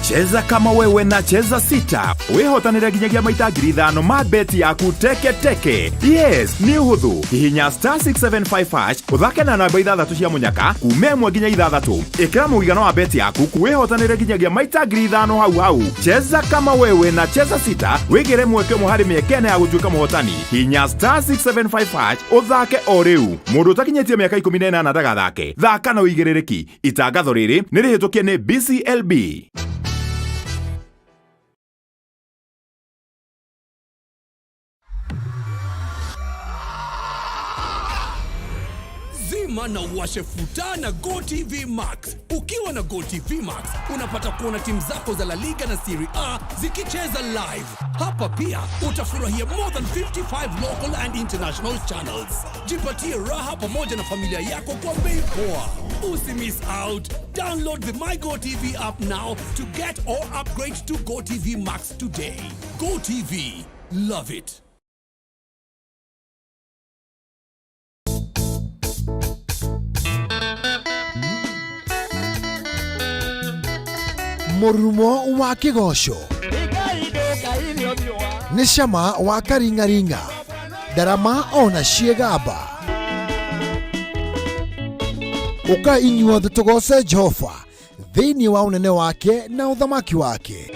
Cheza kama wewe na Cheza Sita, wĩhotanĩre nginyagia maita 5,000 ma beti yaku teke teke. Yes, nĩ ũhũthũ. Hihinya star 675 hash, ũthake na namba ithathatũ cia mũnyaka kuma 1 nginya 6. Ĩkĩra mũigana wa beti yaku, wĩhotanĩre nginyagia maita 5,000 hau hau. Cheza kama wewe na Cheza Sita, wĩgĩre mweke ũmwe harĩ mĩeke ĩna ya gũtuĩka mũhotani. Hihinya star 675 hash, ũthake o rĩu. Mũndũ ũtakinyĩtie mĩaka 18 ndagathake. Thaka na ũigĩrĩrĩki. Itangatho rĩrĩ nĩ rĩhĩtũkie nĩ BCLB. Zima na uwashe futa na GoTV Max. Ukiwa na GoTV Max, unapata kuona timu zako za La Liga na Serie A zikicheza live. Hapa pia utafurahia more than 55 local and international channels. Jipatie raha pamoja na familia yako kwa bei poa. Usi miss out. Download the My GoTV app now to get or upgrade to GoTV Max today. GoTV. Love it. Mũrurumo wa kĩgoco nĩ cama wa karing'aring'a, ndarama ona ciĩgamba. Ũkai inyuothe tũgoce Jehova thĩinĩ wa ũnene wake na ũthamaki wake.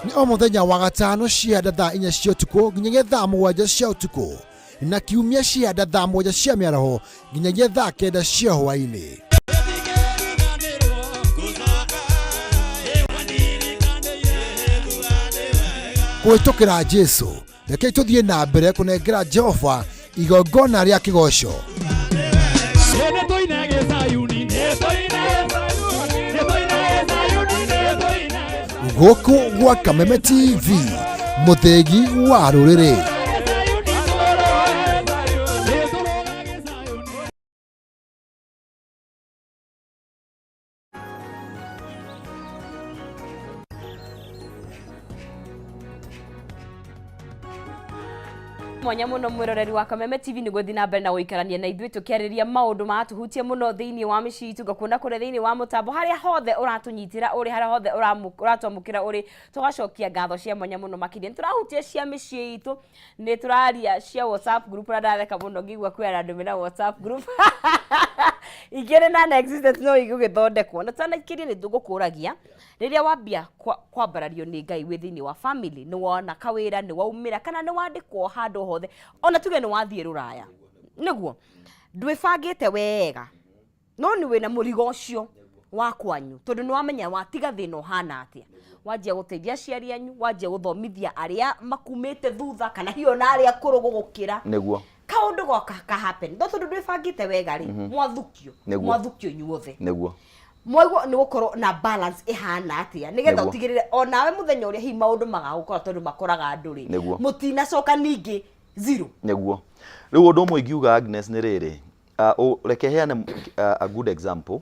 Nĩ o mũthenya wa gatano cia thaa 4 cia ũtukũ nginyagia thaa 7 cia ũtukũ, na kiumia cia thaa 7 cia mĩaraho nginyagia thaa 9 cia hwaĩ-inĩ. Kũhĩtũkĩra Jesu, rekei tũthiĩ na mbere kũnengera Jehova igongona rĩa kĩgoco. Gũkũ gwa Kameme TV, mũthĩgi wa rũrĩrĩ. Mwanya muno mwiroreri wa Kameme TV nĩ gũthiĩ na mbere na gũikarania na ithuĩ tũkĩarĩria maũndũ maratũhutia mũno thĩinĩ wa mĩciĩ itũ. Ngakuona kũrĩa thĩinĩ wa mũtambo, harĩa hothe ũratũnyitĩra ũrĩ, harĩa hothe ũratwamũkĩra ũrĩ, tũgacokia ngatho cia mwanya mũno makĩria. Nĩ tũrahutia cia mĩciĩ itũ, nĩ tũraria cia WhatsApp group, na ndatheka mũno ngĩigua kwĩ andũ mena WhatsApp group ingĩ nĩ non existent no igũgĩthondekwo. Na tũtanaikĩria nĩ tũgũkũragia, rĩrĩa wambia kwambarario nĩ Ngai wĩ thĩinĩ wa family, nĩ wona kawĩra, nĩ waumĩra kana nĩ wandĩkwo handũ hothe, ona tuge nĩ wathiĩ rũraya, nĩguo ndwĩbangĩte wega, no nĩ wĩna mũrigo ũcio wa kwanyu, tondũ nĩ wamenya watiga thĩna ũhana atĩa, wanjia gũteithia aciari anyu, wanjia gũthomithia arĩa makumĩte thutha kana hihi ona arĩa akũrũ gũgũkĩra. Kaũndũ goka ka happen, no tondũ ndwĩbangĩte wega rĩ, mwathukio. Mwathukio inyuothe. Mwaigua nĩ gũkorwo na balance ĩhana atĩa nĩgetha ũtigĩrĩre onawe mũthenya ũrĩa hihi maũndũ magagũkora, tondũ makoraga andũ rĩ, mũtinacoka ningĩ zero. Nĩguo. Rĩu ũndũ ũmwe ingiuga, Agnes, nĩ rĩrĩ, reke heane a good example.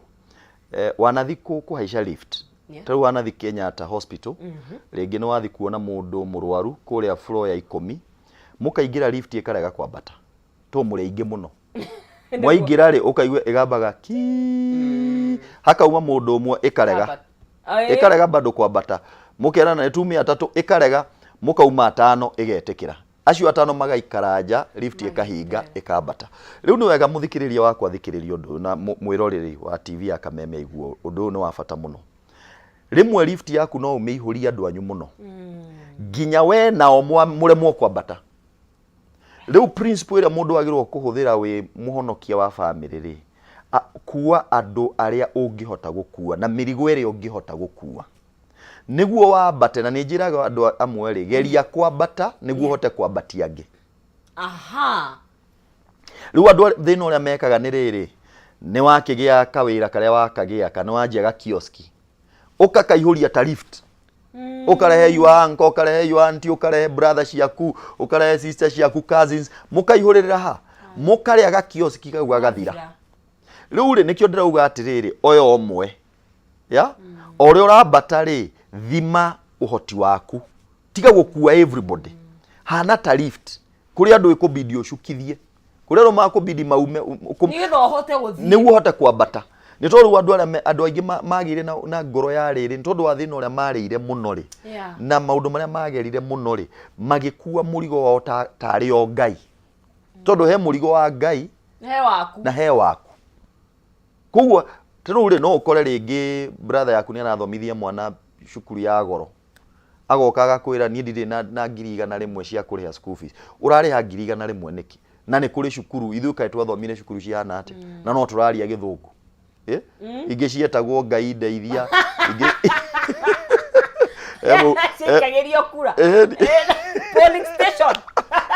Wanathi kũhaica lift. Ta rĩu wanathi Kenyatta Hospital, rĩngĩ nĩ wathi kuona mũndũ mũrwaru kũrĩa floor ya 10, mũkaingĩra lift ĩkarega kwambata to mũrĩ aingĩ mũno. Mwaingĩra rĩ, ũkaigua ĩgambaga ki, hakauma mũndũ ũmwe, ĩkarega. Ĩkarega bado kwambata. Mũkerana nĩ tume atatũ, ĩkarega. Mũkauma atano, ĩgetĩkĩra. Acio atano magaikara nja, lift ĩkahinga, ĩkambata. Rĩu nĩ wega mũthikĩrĩria wakwa athikĩrĩrie ũndũ ũyũ, na mwĩroreri wa TV ya Kameme aigua ũndũ ũyũ nĩ wa bata mũno. Rĩmwe lift yaku no ũmĩihũrie andũ anyu mũno nginya we nao mũremwo kwambata. Rĩu principle ĩrĩa mũndũ agĩrĩirwo kũhũthĩra wĩ mũhonokia wa famĩlĩ rĩ, kua andũ arĩa ũngĩhota gũkua na mĩrigo ĩrĩa ũngĩhota gũkua nĩguo wambate. Na nĩ njĩraga andũ amwe rĩ, geria kwambata nĩguo ũhote kwambatia angĩ. Rĩu andũ thĩna ũrĩa mekaga nĩ rĩrĩ, nĩ wakĩgĩa kawĩra karĩa wakagĩa, kana wanjia ga kioski, ũkakaihũria ta lift, ũkarehe your uncle, ũkarehe your auntie, ũkarehe brother ciaku, ũkarehe sister ciaku, cousins, mũkaihũrĩrĩra ha, mũkarĩa ga kioski kau gagathira. Rĩu rĩ, nĩkĩo ndĩrauga atĩrĩrĩ, oya ũmwe ya o ũrĩa ũrambata rĩ, thima ũhoti waku, tiga gũkua everybody. Hana ta lift, kũrĩ andũ ĩkũbidi ũcukithie, kũrĩ andũ makũbidi maume nĩgetha ũhote gũthiĩ, nĩguo ũhote kwambata. Nĩ tondũ rĩu andũ arĩa andũ aingĩ magĩire na ngoro ya rĩrĩ, nĩ tondũ wa thĩna ũrĩa marĩire mũno rĩ, na maũndũ marĩa magerire mũno rĩ, magĩkua mũrigo wao tarĩ o Ngai, tondũ he mũrigo wa Ngai he waku na he waku. Koguo ta rĩu rĩ, no ũkore rĩngĩ brother yaku nĩ arathomithia mwana cukuru ya goro, agoka agakwĩra, niĩ ndirĩ na 100,000 cia kũrĩha school fees. Ũrarĩha 100,000 nĩkĩ, na nĩ kũrĩ cukuru? Ithuĩ kaĩ twathomire cukuru cihana atĩa na no tũraria gĩthũngũ? Eh? Ingĩ cietagwo Ngai ndeithia, ingĩ Ciaikagĩrio kura. Polling station.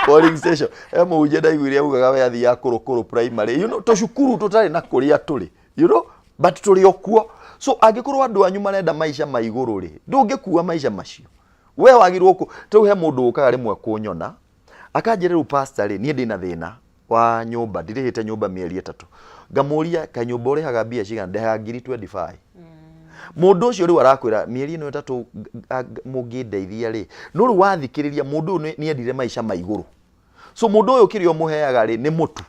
Polling station. Mũhunjia ndaiguire augaga we athiaga kũrũ primary, tũcukuru tũtarĩ na kũrĩa tũrĩ, but tũrĩ o kuo. So angĩkorwo andũ anyu marenda maica ma igũrũ rĩ, ndũngĩkua maica macio. We wagĩrĩirwo kũ rĩu he mũndũ ũkaga rĩmwe kũnyona akanjĩra, rĩu pastor rĩ, niĩ ndĩna thĩna wa nyũmba, ndirĩhĩte nyũmba mĩeri 3. Ngamũria, kaĩ nyũmba ũrĩhaga mbia cigana? Ndĩhaga ngiri 25. Mũndũ ũcio rĩu arakwĩra mĩeri ĩno 3 mũngĩndeithia rĩ. No rĩu wathikĩrĩria, mũndũ ũyũ nĩ endire maica ma igũrũ. So mũndũ ũyũ kĩrĩa ũmũheaga rĩ nĩ mũtu,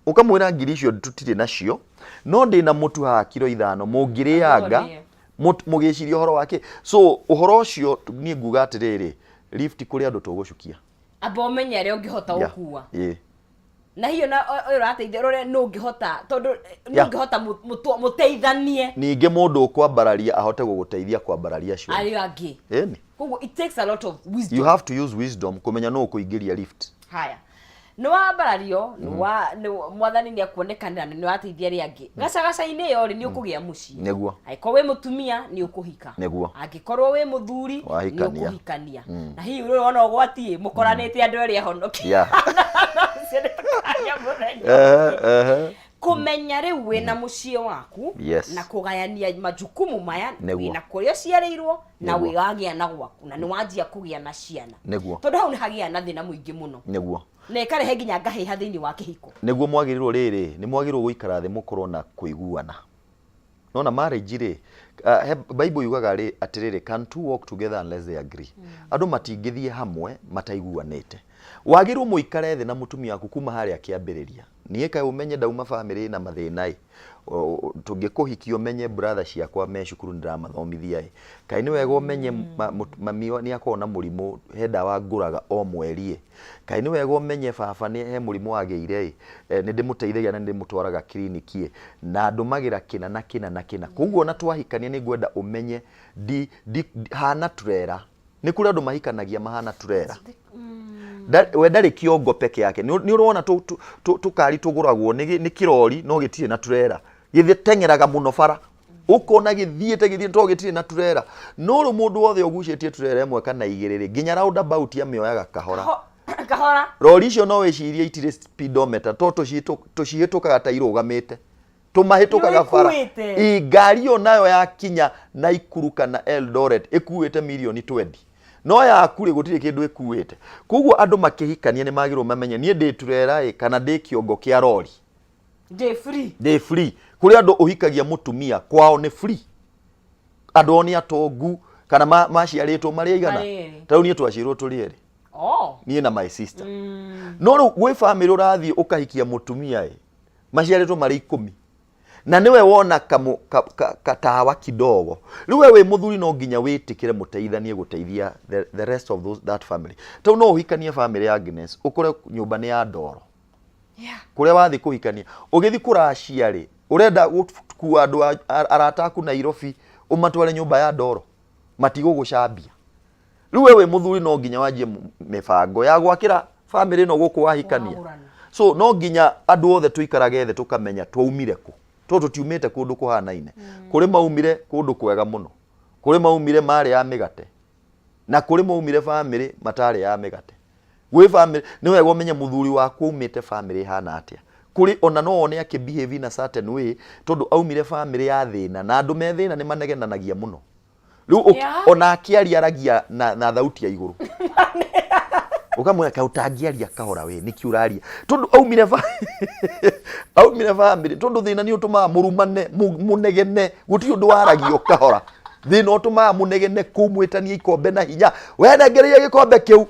ũkamwĩra ngiri icio tũtirĩ nacio, no ndĩna mũtu haha kiro 5 mũngĩrĩanga Mũrĩe. Mũgĩciria ũhoro wake. So ũhoro ũcio niĩ nguga atĩrĩrĩ, lift kũrĩ andũ tũgũcukia. Amba ũmenye arĩa ũngĩhota gũkua. Ĩĩ. Na hiyo na ũyũ ũrateithia ũrore nũ ũngĩhota, tondũ nũ ũngĩhota mũteithanie. Ningĩ mũndũ ũkwambararia ahote gũgũteithia kwambararia acio angĩ. Arĩa angĩ. Ĩni. Koguo it takes a lot of wisdom. You have to use wisdom kũmenya nũ ũkũingĩria lift. Haya, nĩ wambarario, mwathani nĩ akuonekanĩra na nĩ wateithia arĩa angĩ gacagaca-inĩ ĩyo rĩ, nĩ ũkũgĩa mũciĩ. Angĩkorwo wĩ mũtumia nĩ ũkũhika. Angĩkorwo wĩ mũthuri nĩ Wahikania. ũkũhikania. Na hihi rĩu wona ũgwati ĩ, mũkoranĩte andũ erĩ ahonoki. Ũcio nĩ tũkaria mũthenya. Ehe, ehe. Kũmenya rĩu wĩna mũciĩ waku na kũgayania majukumu maya, wĩna kũrĩa ũciarĩirwo na wĩwagĩa na gwaku na nĩ wanjia kũgĩa na ciana, tondũ hau nĩ hagĩa na thĩna mũingĩ mũno na ĩkarehe nginya ngahĩha thĩinĩ wa kĩhiko. Nĩguo mwagĩrĩirwo rĩrĩ, nĩ mwagĩrĩirwo gũikara thĩ mũkorwo na kũiguana. Nona marriage rĩ, Bible yugaga rĩ atĩrĩrĩ, can two walk together unless they agree? Andũ matingĩthiĩ hamwe mataiguanĩte. Wagĩrĩirwo mũikare thĩ na mũtumia waku kuma harĩa kĩambĩrĩria. Niĩ kaĩ ũmenye ndauma famĩlĩ ĩna mathĩna ĩ, tũngĩkũhikia ũmenye brother ciakwa me cukuru nĩndĩramathomithia ĩ, kaĩ nĩ wega ũmenye mami nĩ akoragwo na mũrimũ, he ndawa ngũraga o mweri ĩ, kaĩ nĩ wega ũmenye baba nĩ he mũrimũ agĩire ĩ, nĩ ndĩmũteithagia na nĩ ndĩmũtwaraga kiriniki ĩ, na ndũmagĩra kĩna na kĩna na kĩna. Koguo ona twahikania nĩ ngwenda ũmenye ndi, ndi, hana turera. Nĩ kũrĩ andũ mahikanagia mahana turera. We ndarĩ kĩongo peke yake. Nĩ ũrona tũkari tũgũragwo nĩ kĩrori no gĩtirĩ na turera. Gĩteng'eraga mũno bara. Ũkona gĩthiĩte gĩthiĩte to gĩtirĩ na turera. No rĩu mũndũ wothe ũgucĩtie turera ĩmwe kana igĩrĩ rĩ, nginya roundabout amĩoyaga kahora. Kahora. Rori icio no wĩcirie itirĩ speedometer, to tũcihĩtũkaga ta irũgamĩte. Tũmahĩtũkaga bara. Nĩũikuĩte. Ĩ, ngari ĩyo nayo yakinya Naikuru kana Eldoret ĩkuĩte mirioni 20. No yaku rĩ gũtirĩ kĩndũ ĩkuĩte. Koguo andũ makĩhikania nĩ magĩrĩirwo mamenye niĩ ndĩ turera ĩ kana ndĩ kĩongo kĩa rori. Ndĩ free. Ndĩ free. Kũrĩ andũ ũhikagia mũtumia kwao nĩ free. Andũ ao nĩ atongu kana maciarĩtwo marĩ aigana. Marĩ erĩ. Ta rĩu niĩ twaciarirwo tũrĩ erĩ. Niĩ na my sister. No rĩu gwĩ famĩlĩ ũrathiĩ ũkahikia mũtumia ĩ, maciarĩtwo marĩ 10. Na nĩwe wona katawa kidogo. Rĩu we wĩ mũthuri no nginya wĩtĩkĩre mũteithanie gũteithia the rest of that family. Tondũ no ũhikanie famĩlĩ ya Agnes, ũkore nyũmba nĩ ya ndoro. Kũrĩa wathiĩ kũhikania, ũgĩthiĩ kũracia rĩ, ũrenda gũkua andũ arata aku Nairobi, ũmatware nyũmba ya ndoro, matigũgũcambia. Rĩu we wĩ mũthuri no nginya wanjie mĩbango ya gwakĩra famĩlĩ ĩno gũkũ wahikania. Wagũrana. So no nginya andũ othe tũikarage thĩ tũkamenya twaumire kũ. Tondũ tũtiumĩte kũndũ kũhanaine. Kũrĩ maumire kũndũ kwega mũno. Kũrĩ maumire marĩ ya mĩgate. Na kũrĩ maumire famĩlĩ matarĩ ya mĩgate. Gwĩ famĩlĩ, nĩ wega ũmenye mũthuri waku aumĩte famĩlĩ ĩhana atĩa. Kũrĩ ona no wone akĩ behave in a certain way tondũ aumire famĩlĩ ya thĩna, na andũ me thĩna nĩ manegenanagia mũno. Rĩu ona akĩaria aragia na thauti ya igũrũ. Ũkamwĩra kaĩ ũtangĩaria kahora we, nĩkĩ ũraria? Tondũ aumire famĩlĩ, tondũ thĩna nĩ ũtũmaga mũrumane, mũnegene, gũtirĩ ũndũ waragio kahora. Thĩna ũtũmaga mũnegene kũu mwĩtanie ikombe na hinya. We nengereire gĩkombe kĩu.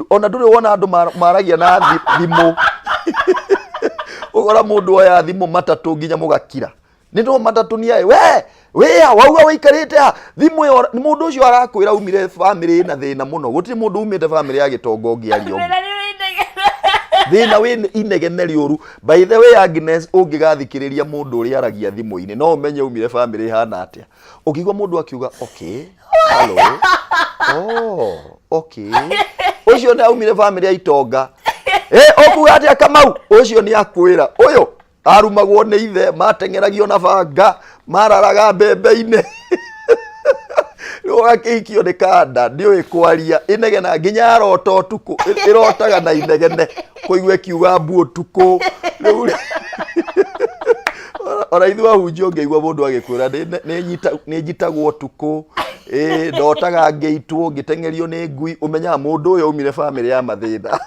Ona ndũrĩ wona andũ maragia na thimũ. Ũgora mũndũ oya thimũ matatũ nginya mũgakira. Nĩ no matatũ nĩ aĩ, we, wĩa, wauga wĩikarĩte ha? Thimũ ĩyo, nĩ mũndũ ũcio arakwĩra aumire famĩlĩ ĩna thĩna mũno. Gũtirĩ mũndũ umĩte famĩlĩ ya gĩtonga ũngĩaria ũguo. Thĩna nĩ inegene. Thĩna wĩ inegene rĩũru. By the way, Agnes, ũngĩgathikĩrĩria mũndũ ũrĩa aragia thimũ-inĩ, no ũmenye aumire famĩlĩ ĩhana atĩa. Ũngĩigua mũndũ akiuga, okay, hello, oh, okay. Ũcio nĩ aumire famĩlĩ ya itonga. Ũkuga atĩa Kamau? Ũcio nĩ akwĩra. Ũyũ arumagwo nĩ ithe, mateng'eragio na banga, mararaga mbembe-inĩ. Rĩu ũgakĩhikio nĩ kanda, ndiũĩ kwaria, inegena nginya arota ũtukũ, ĩrotaga na inegene, kũigua ĩkiuga mbu ũtukũ. Rĩu rĩ, ona ithuĩ ahunjia ũngĩigua mũndũ agĩkwĩra, nĩ njitagwo ũtukũ, ndotaga ngĩitwo, ngĩteng'erio nĩ ngui, ũmenyaga mũndũ ũyũ aumire bamĩrĩ ya mathĩna.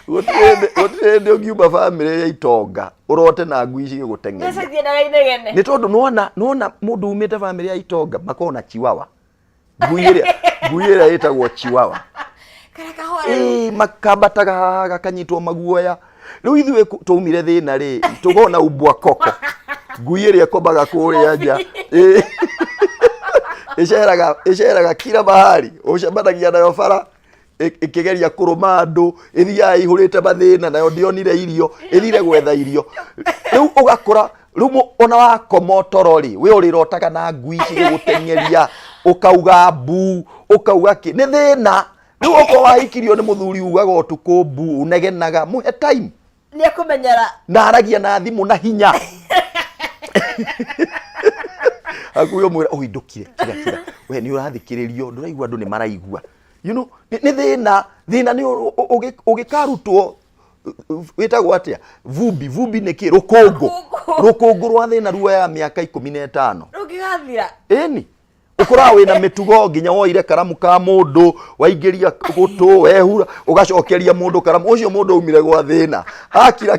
Gũtirĩ hĩndĩ ũngiuma bamĩrĩ ya itonga ũrote na ngui cigĩgũteng'eria. Mbeca itiendaga inegene. Nĩ tondũ nĩwona mũndũ umĩte bamĩrĩ ya itonga makoragwo na chiwawa. Ngui ĩrĩa ĩtagwo chiwawa. Kana kahora. Ĩĩ, makambataga haha gakanyitwo maguoya. Rĩu ithuĩ twaumire thĩna rĩ, tũkona umbwa koko, ngui ĩrĩa ĩkomaga kũrĩa nja. Ĩĩ. Ĩceraga ĩceraga kila mahali, ũcemanagia nayo bara ĩkĩgeria kũrũma andũ, ĩthiaga ĩihũrĩte mathĩna, nayo ndĩonire irio, ĩthire gwetha irio. Rĩu ũgakora rĩu ona wakoma toro rĩ, we ũrĩrotaga na ngui cigĩgũteng'eria, ũkauga mbu, ũkauga kĩ, nĩ thĩna. Rĩu okorwo wahikirio nĩ mũthuri ugaga ũtukũ mbu, ũnegenaga, mũhe time. Nĩ ekũmenyera. Na aragia na thimũ na hinya. Hakuhĩ ũmwĩra oi ndũkire, kira kira, we nĩ ũrathikĩrĩrio, ndũraigua andũ nĩ maraigua. You know, nĩ thĩna, thĩna nĩ ũgĩkarutwo wĩtagwo atĩa? Vumbi, vumbi nĩ kĩ? Rũkũngũ. Rũkũngũ rwa thĩna ruoyaga mĩaka 15. Rũngĩgathira. Ĩni. Ũkoraga wĩna mĩtugo nginya woire karamu ka mũndũ, waingĩria gũtũ, wehura, ũgacokeria mũndũ karamu, ũcio mũndũ aumire gwa thĩna. Akira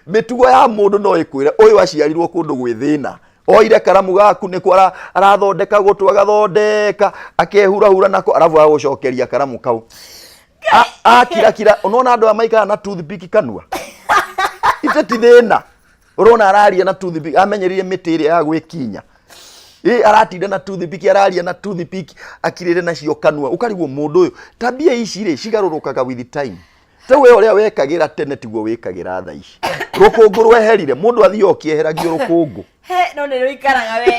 mĩtugo ya mũndũ no ĩkwĩre ũyũ aciarirwo kũndũ gwĩ thĩna. Oire karamu gaku nĩko arathondeka gũtũ, agathondeka, akehurahura nako, arabu agagũcokeria karamu kau. Akira kira, unaona andũ aya maikaraga na toothpick kanua? Ite ti thĩna. Ũrona araria na toothpick, amenyerire mĩtĩ ĩrĩa ya gwĩkinya. Ĩ aratinda na toothpick, araria na toothpick, akirĩre nacio kanua. Ũkarigwo mũndũ ũyũ, tabia ici rĩ, cigarũrũkaga with time. Ta we ũrĩa wekagĩra tene tiguo wĩkagĩra thaa ici. Rũkũngũ rweherire, mũndũ athiaga ũkĩeheragio rũkũngũ. He, no nĩ rũikaraga we.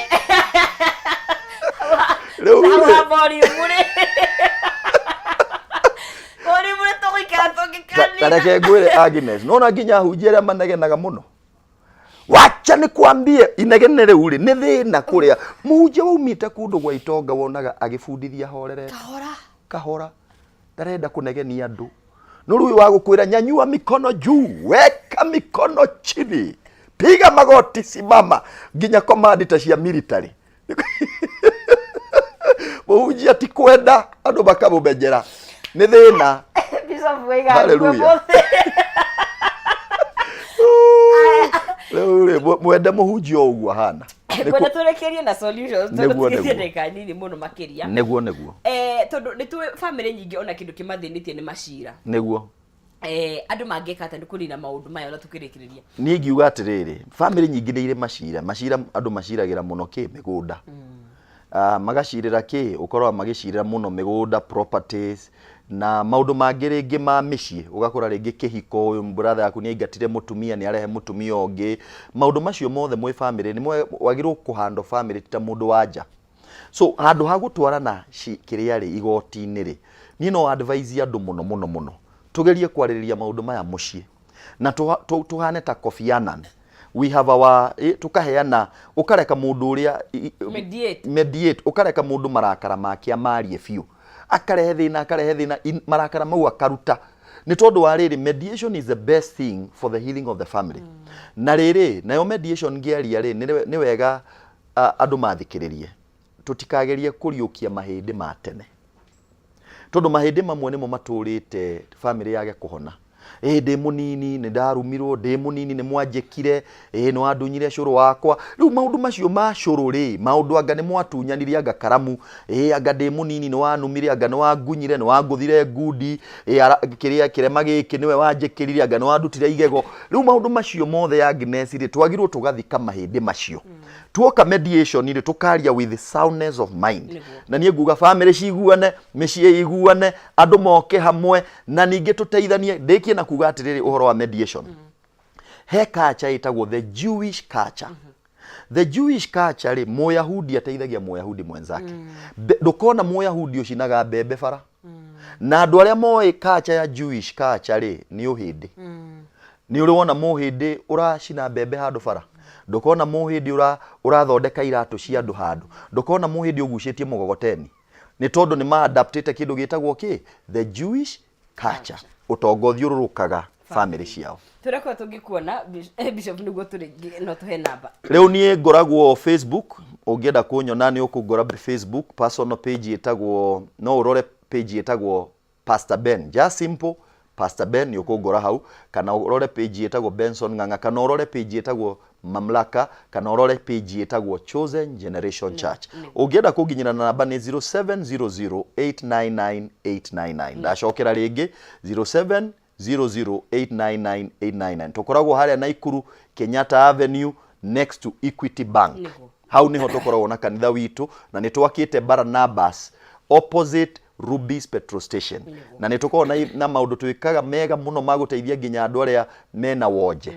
Rĩu rĩ, Wa volume rĩ. Volume rĩ tũgũikara tũngĩkanina. Ta reke ngwĩre Agnes, nona nginya ahunjia arĩa manegenaga mũno. Wacha nĩkwambie inegene rĩu rĩ, nĩ thĩna kũrĩa. Mũhunjia waumĩte kũndũ gwa itonga wonaga agĩbundithia horerete. Kahora. Kahora. Ndarenda kũnegenia andũ. No rĩu wa gũkwĩra nyanyua mikono juu, weka mikono chini, piga magoti, simama, nginya command ta cia military. Mũhunjia ti kwenda andũ makamũmenyera. Nĩ thĩna. Bishop Waiga Hallelujah. Rĩu rĩ, mwende mũhunjia o ũguo ahana. Nĩ Kwenda tũrĩkĩrie na solutions tondũ Nĩguo, tũtigĩtie nĩguo. ndagĩka nini mũno makĩria. Nĩguo. Tondũ nĩ tũĩ famĩlĩ nyingĩ ona kĩndũ kĩmathĩnĩtie nĩ macira. Nĩguo. Andũ mangĩka atĩa nĩ kũnina maũndũ maya ona tũkĩrĩkĩrĩria? Niĩ ingiuga atĩrĩrĩ, famĩlĩ nyingĩ nĩ irĩ macira. Macira andũ maciragĩra mũno kĩ? Mĩgũnda. Magacirĩra kĩ? Ũkoraga magĩcirĩra mũno mĩgũnda, properties, na maũndũ mangĩ rĩngĩ ma mĩciĩ. Ũgakora rĩngĩ kĩhiko, ũyũ brother yaku nĩ aingatire mũtumia, nĩ arehe mũtumia ũngĩ. Maũndũ macio mothe mwĩ famĩlĩ, nĩ wagĩrĩirwo kũ handle famĩlĩ ti ta mũndũ wa nja. So handũ ha gũtwarana kĩrĩa rĩ, igoti-inĩ rĩ, niĩ no advise andũ mũno mũno mũno, tũgerie kwarĩrĩria maũndũ maya mũciĩ. Na tũhane ta Kofi Annan. We have our, tũkaheana, ũkareka mũndũ ũrĩa Mediate. Mediate, ũkareka mũndũ marakara make amarie biũ. Akarehe thĩna, akarehe thĩna, marakara mau akaruta. Nĩ tondũ wa rĩrĩ, mediation is the best thing for the healing of the family. Na rĩrĩ, nayo mediation ngĩaria rĩ, nĩ wega andũ mathikĩrĩrie. Tũtikagerie kũriũkia mahĩndĩ ma tene. Tondũ mahĩndĩ mamwe nĩmo matũrĩte famĩlĩ yage kũhona. Ĩ ndĩ mũnini nĩ ndarumirwo, ndĩ mũnini nĩ mwanjĩkire, ĩ nĩ wandunyire cũrũ wakwa. Rĩu maũndũ macio ma cũrũ rĩ, maũndũ anga nĩ mwatunyanirie anga karamu, ĩ anga ndĩ mũnini nĩ wanumire, anga nĩ wangunyire, nĩ wangũthire ngundi, ĩ kĩrĩa kĩrema gĩkĩ nĩwe wanjĩkĩrire, anga nĩ wandutire igego. Rĩu maũndũ macio mothe Agnes rĩ, twagĩrĩirwo tũgathika mahĩndĩ macio. Tuoka mediation rĩ, tũkaria with soundness of mind. Na niĩ nguga famĩlĩ ciguane, mĩciĩ iguane, andũ moke hamwe, na ningĩ tũteithanie. Ndĩkie na kuga atĩrĩrĩ ũhoro wa mediation. He culture ĩtagwo the Jewish culture. The Jewish culture rĩ, Mũyahudi ateithagia Mũyahudi mwenzake. Ndũkona Mũyahudi ũcinaga mbembe bara. Na andũ arĩa moĩ culture ya Jewish culture rĩ, nĩ ũhĩndĩ. Nĩ ũrĩ wona mũhĩndĩ ũracina mbembe handũ bara? Ndũkona mũhĩndĩ ũrathondeka iratũ cia andũ handũ? Ndũkona mũhĩndĩ ũgucĩtie mũgogoteni? Nĩ tondũ nĩ ma-adaptĩte kĩndũ gĩtagwo kĩ? The Jewish culture. Ũtonga ũthiũrũrũkaga famĩlĩ ciao. Tũrĩa kwa tũngĩkuona, Bishop, nĩguo tũrĩ no tũhe namba. Rĩu niĩ ngoragwo Facebook, ũngĩenda kũnyona nĩ ũkũngora Facebook, personal page ĩtagwo, no ũrore page ĩtagwo Pastor Ben, just simple. Pastor Ben nĩ ũkũngora hau, kana ũrore page ĩtagwo Benson Ng'ang'a, kana ũrore page ĩtagwo Mamlaka, kana ũrore page ĩtagwo Chosen Generation Church. Ũngĩenda kũnginyĩra na namba nĩ 0700899899. Ndacokera rĩngĩ 0700899899. Tũkoragwo harĩa Naikuru, Kenyatta Avenue, next to Equity Bank. Hau niho tũkoragwo na kanitha witũ, na nĩ twakĩte Barnabas opposite Rubis petrol station. Na nĩ tũkoragwo na maũndũ twĩkaga mega mũno ma gũteithia nginya andũ arĩa mena wonje.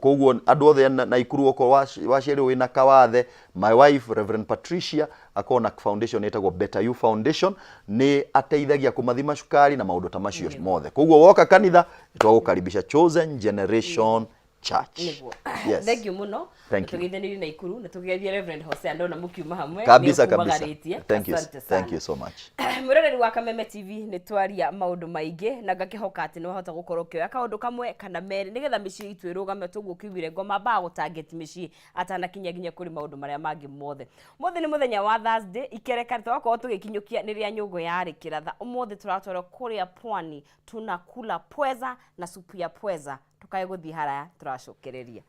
Koguo andũ othe Naikuru okorwo waciarirwo wĩna kawathe, my wife Reverend Patricia akoragwo na foundation ĩtagwo Better You Foundation, nĩ ateithagia kũmathima cukari na maũndũ ta macio mothe. Koguo woka kanitha nĩ twagũkaribisha Chosen Generation Church. Nĩguo. Yes. Thank you muno. Thank you. Tũgeithanirie na Ikuru na tũgeithie Reverend Hosea, ndona mũkiuma hamwe. Kabisa kabisa. Nĩũkumagarĩtie. Thank you. Asante Thank sana. you so much. Mwĩroreri wa Kameme TV, nĩ twaria maũndũ maingĩ na ngakĩhoka atĩ nĩ wahota gũkorwo ũkĩoya kaũndũ kamwe kana merĩ nĩgetha mĩciĩ itũ ĩrũgame. Tũguo kiugire ngoma ambaga gũtarget mĩciĩ atanakinya nginya kũrĩ maũndũ marĩa mangĩ mothe. Ũmũthĩ nĩ mũthenya wa Thursday, ikereka twakorwo tũgĩkinyũkia nĩ rĩa nyũngũ yarĩ kĩratha. Ũmũthĩ tũratwarwo kũrĩa pwani, tunakula pweza na supu ya pweza. Tũkae gũthiĩ haraya, tũracokereria.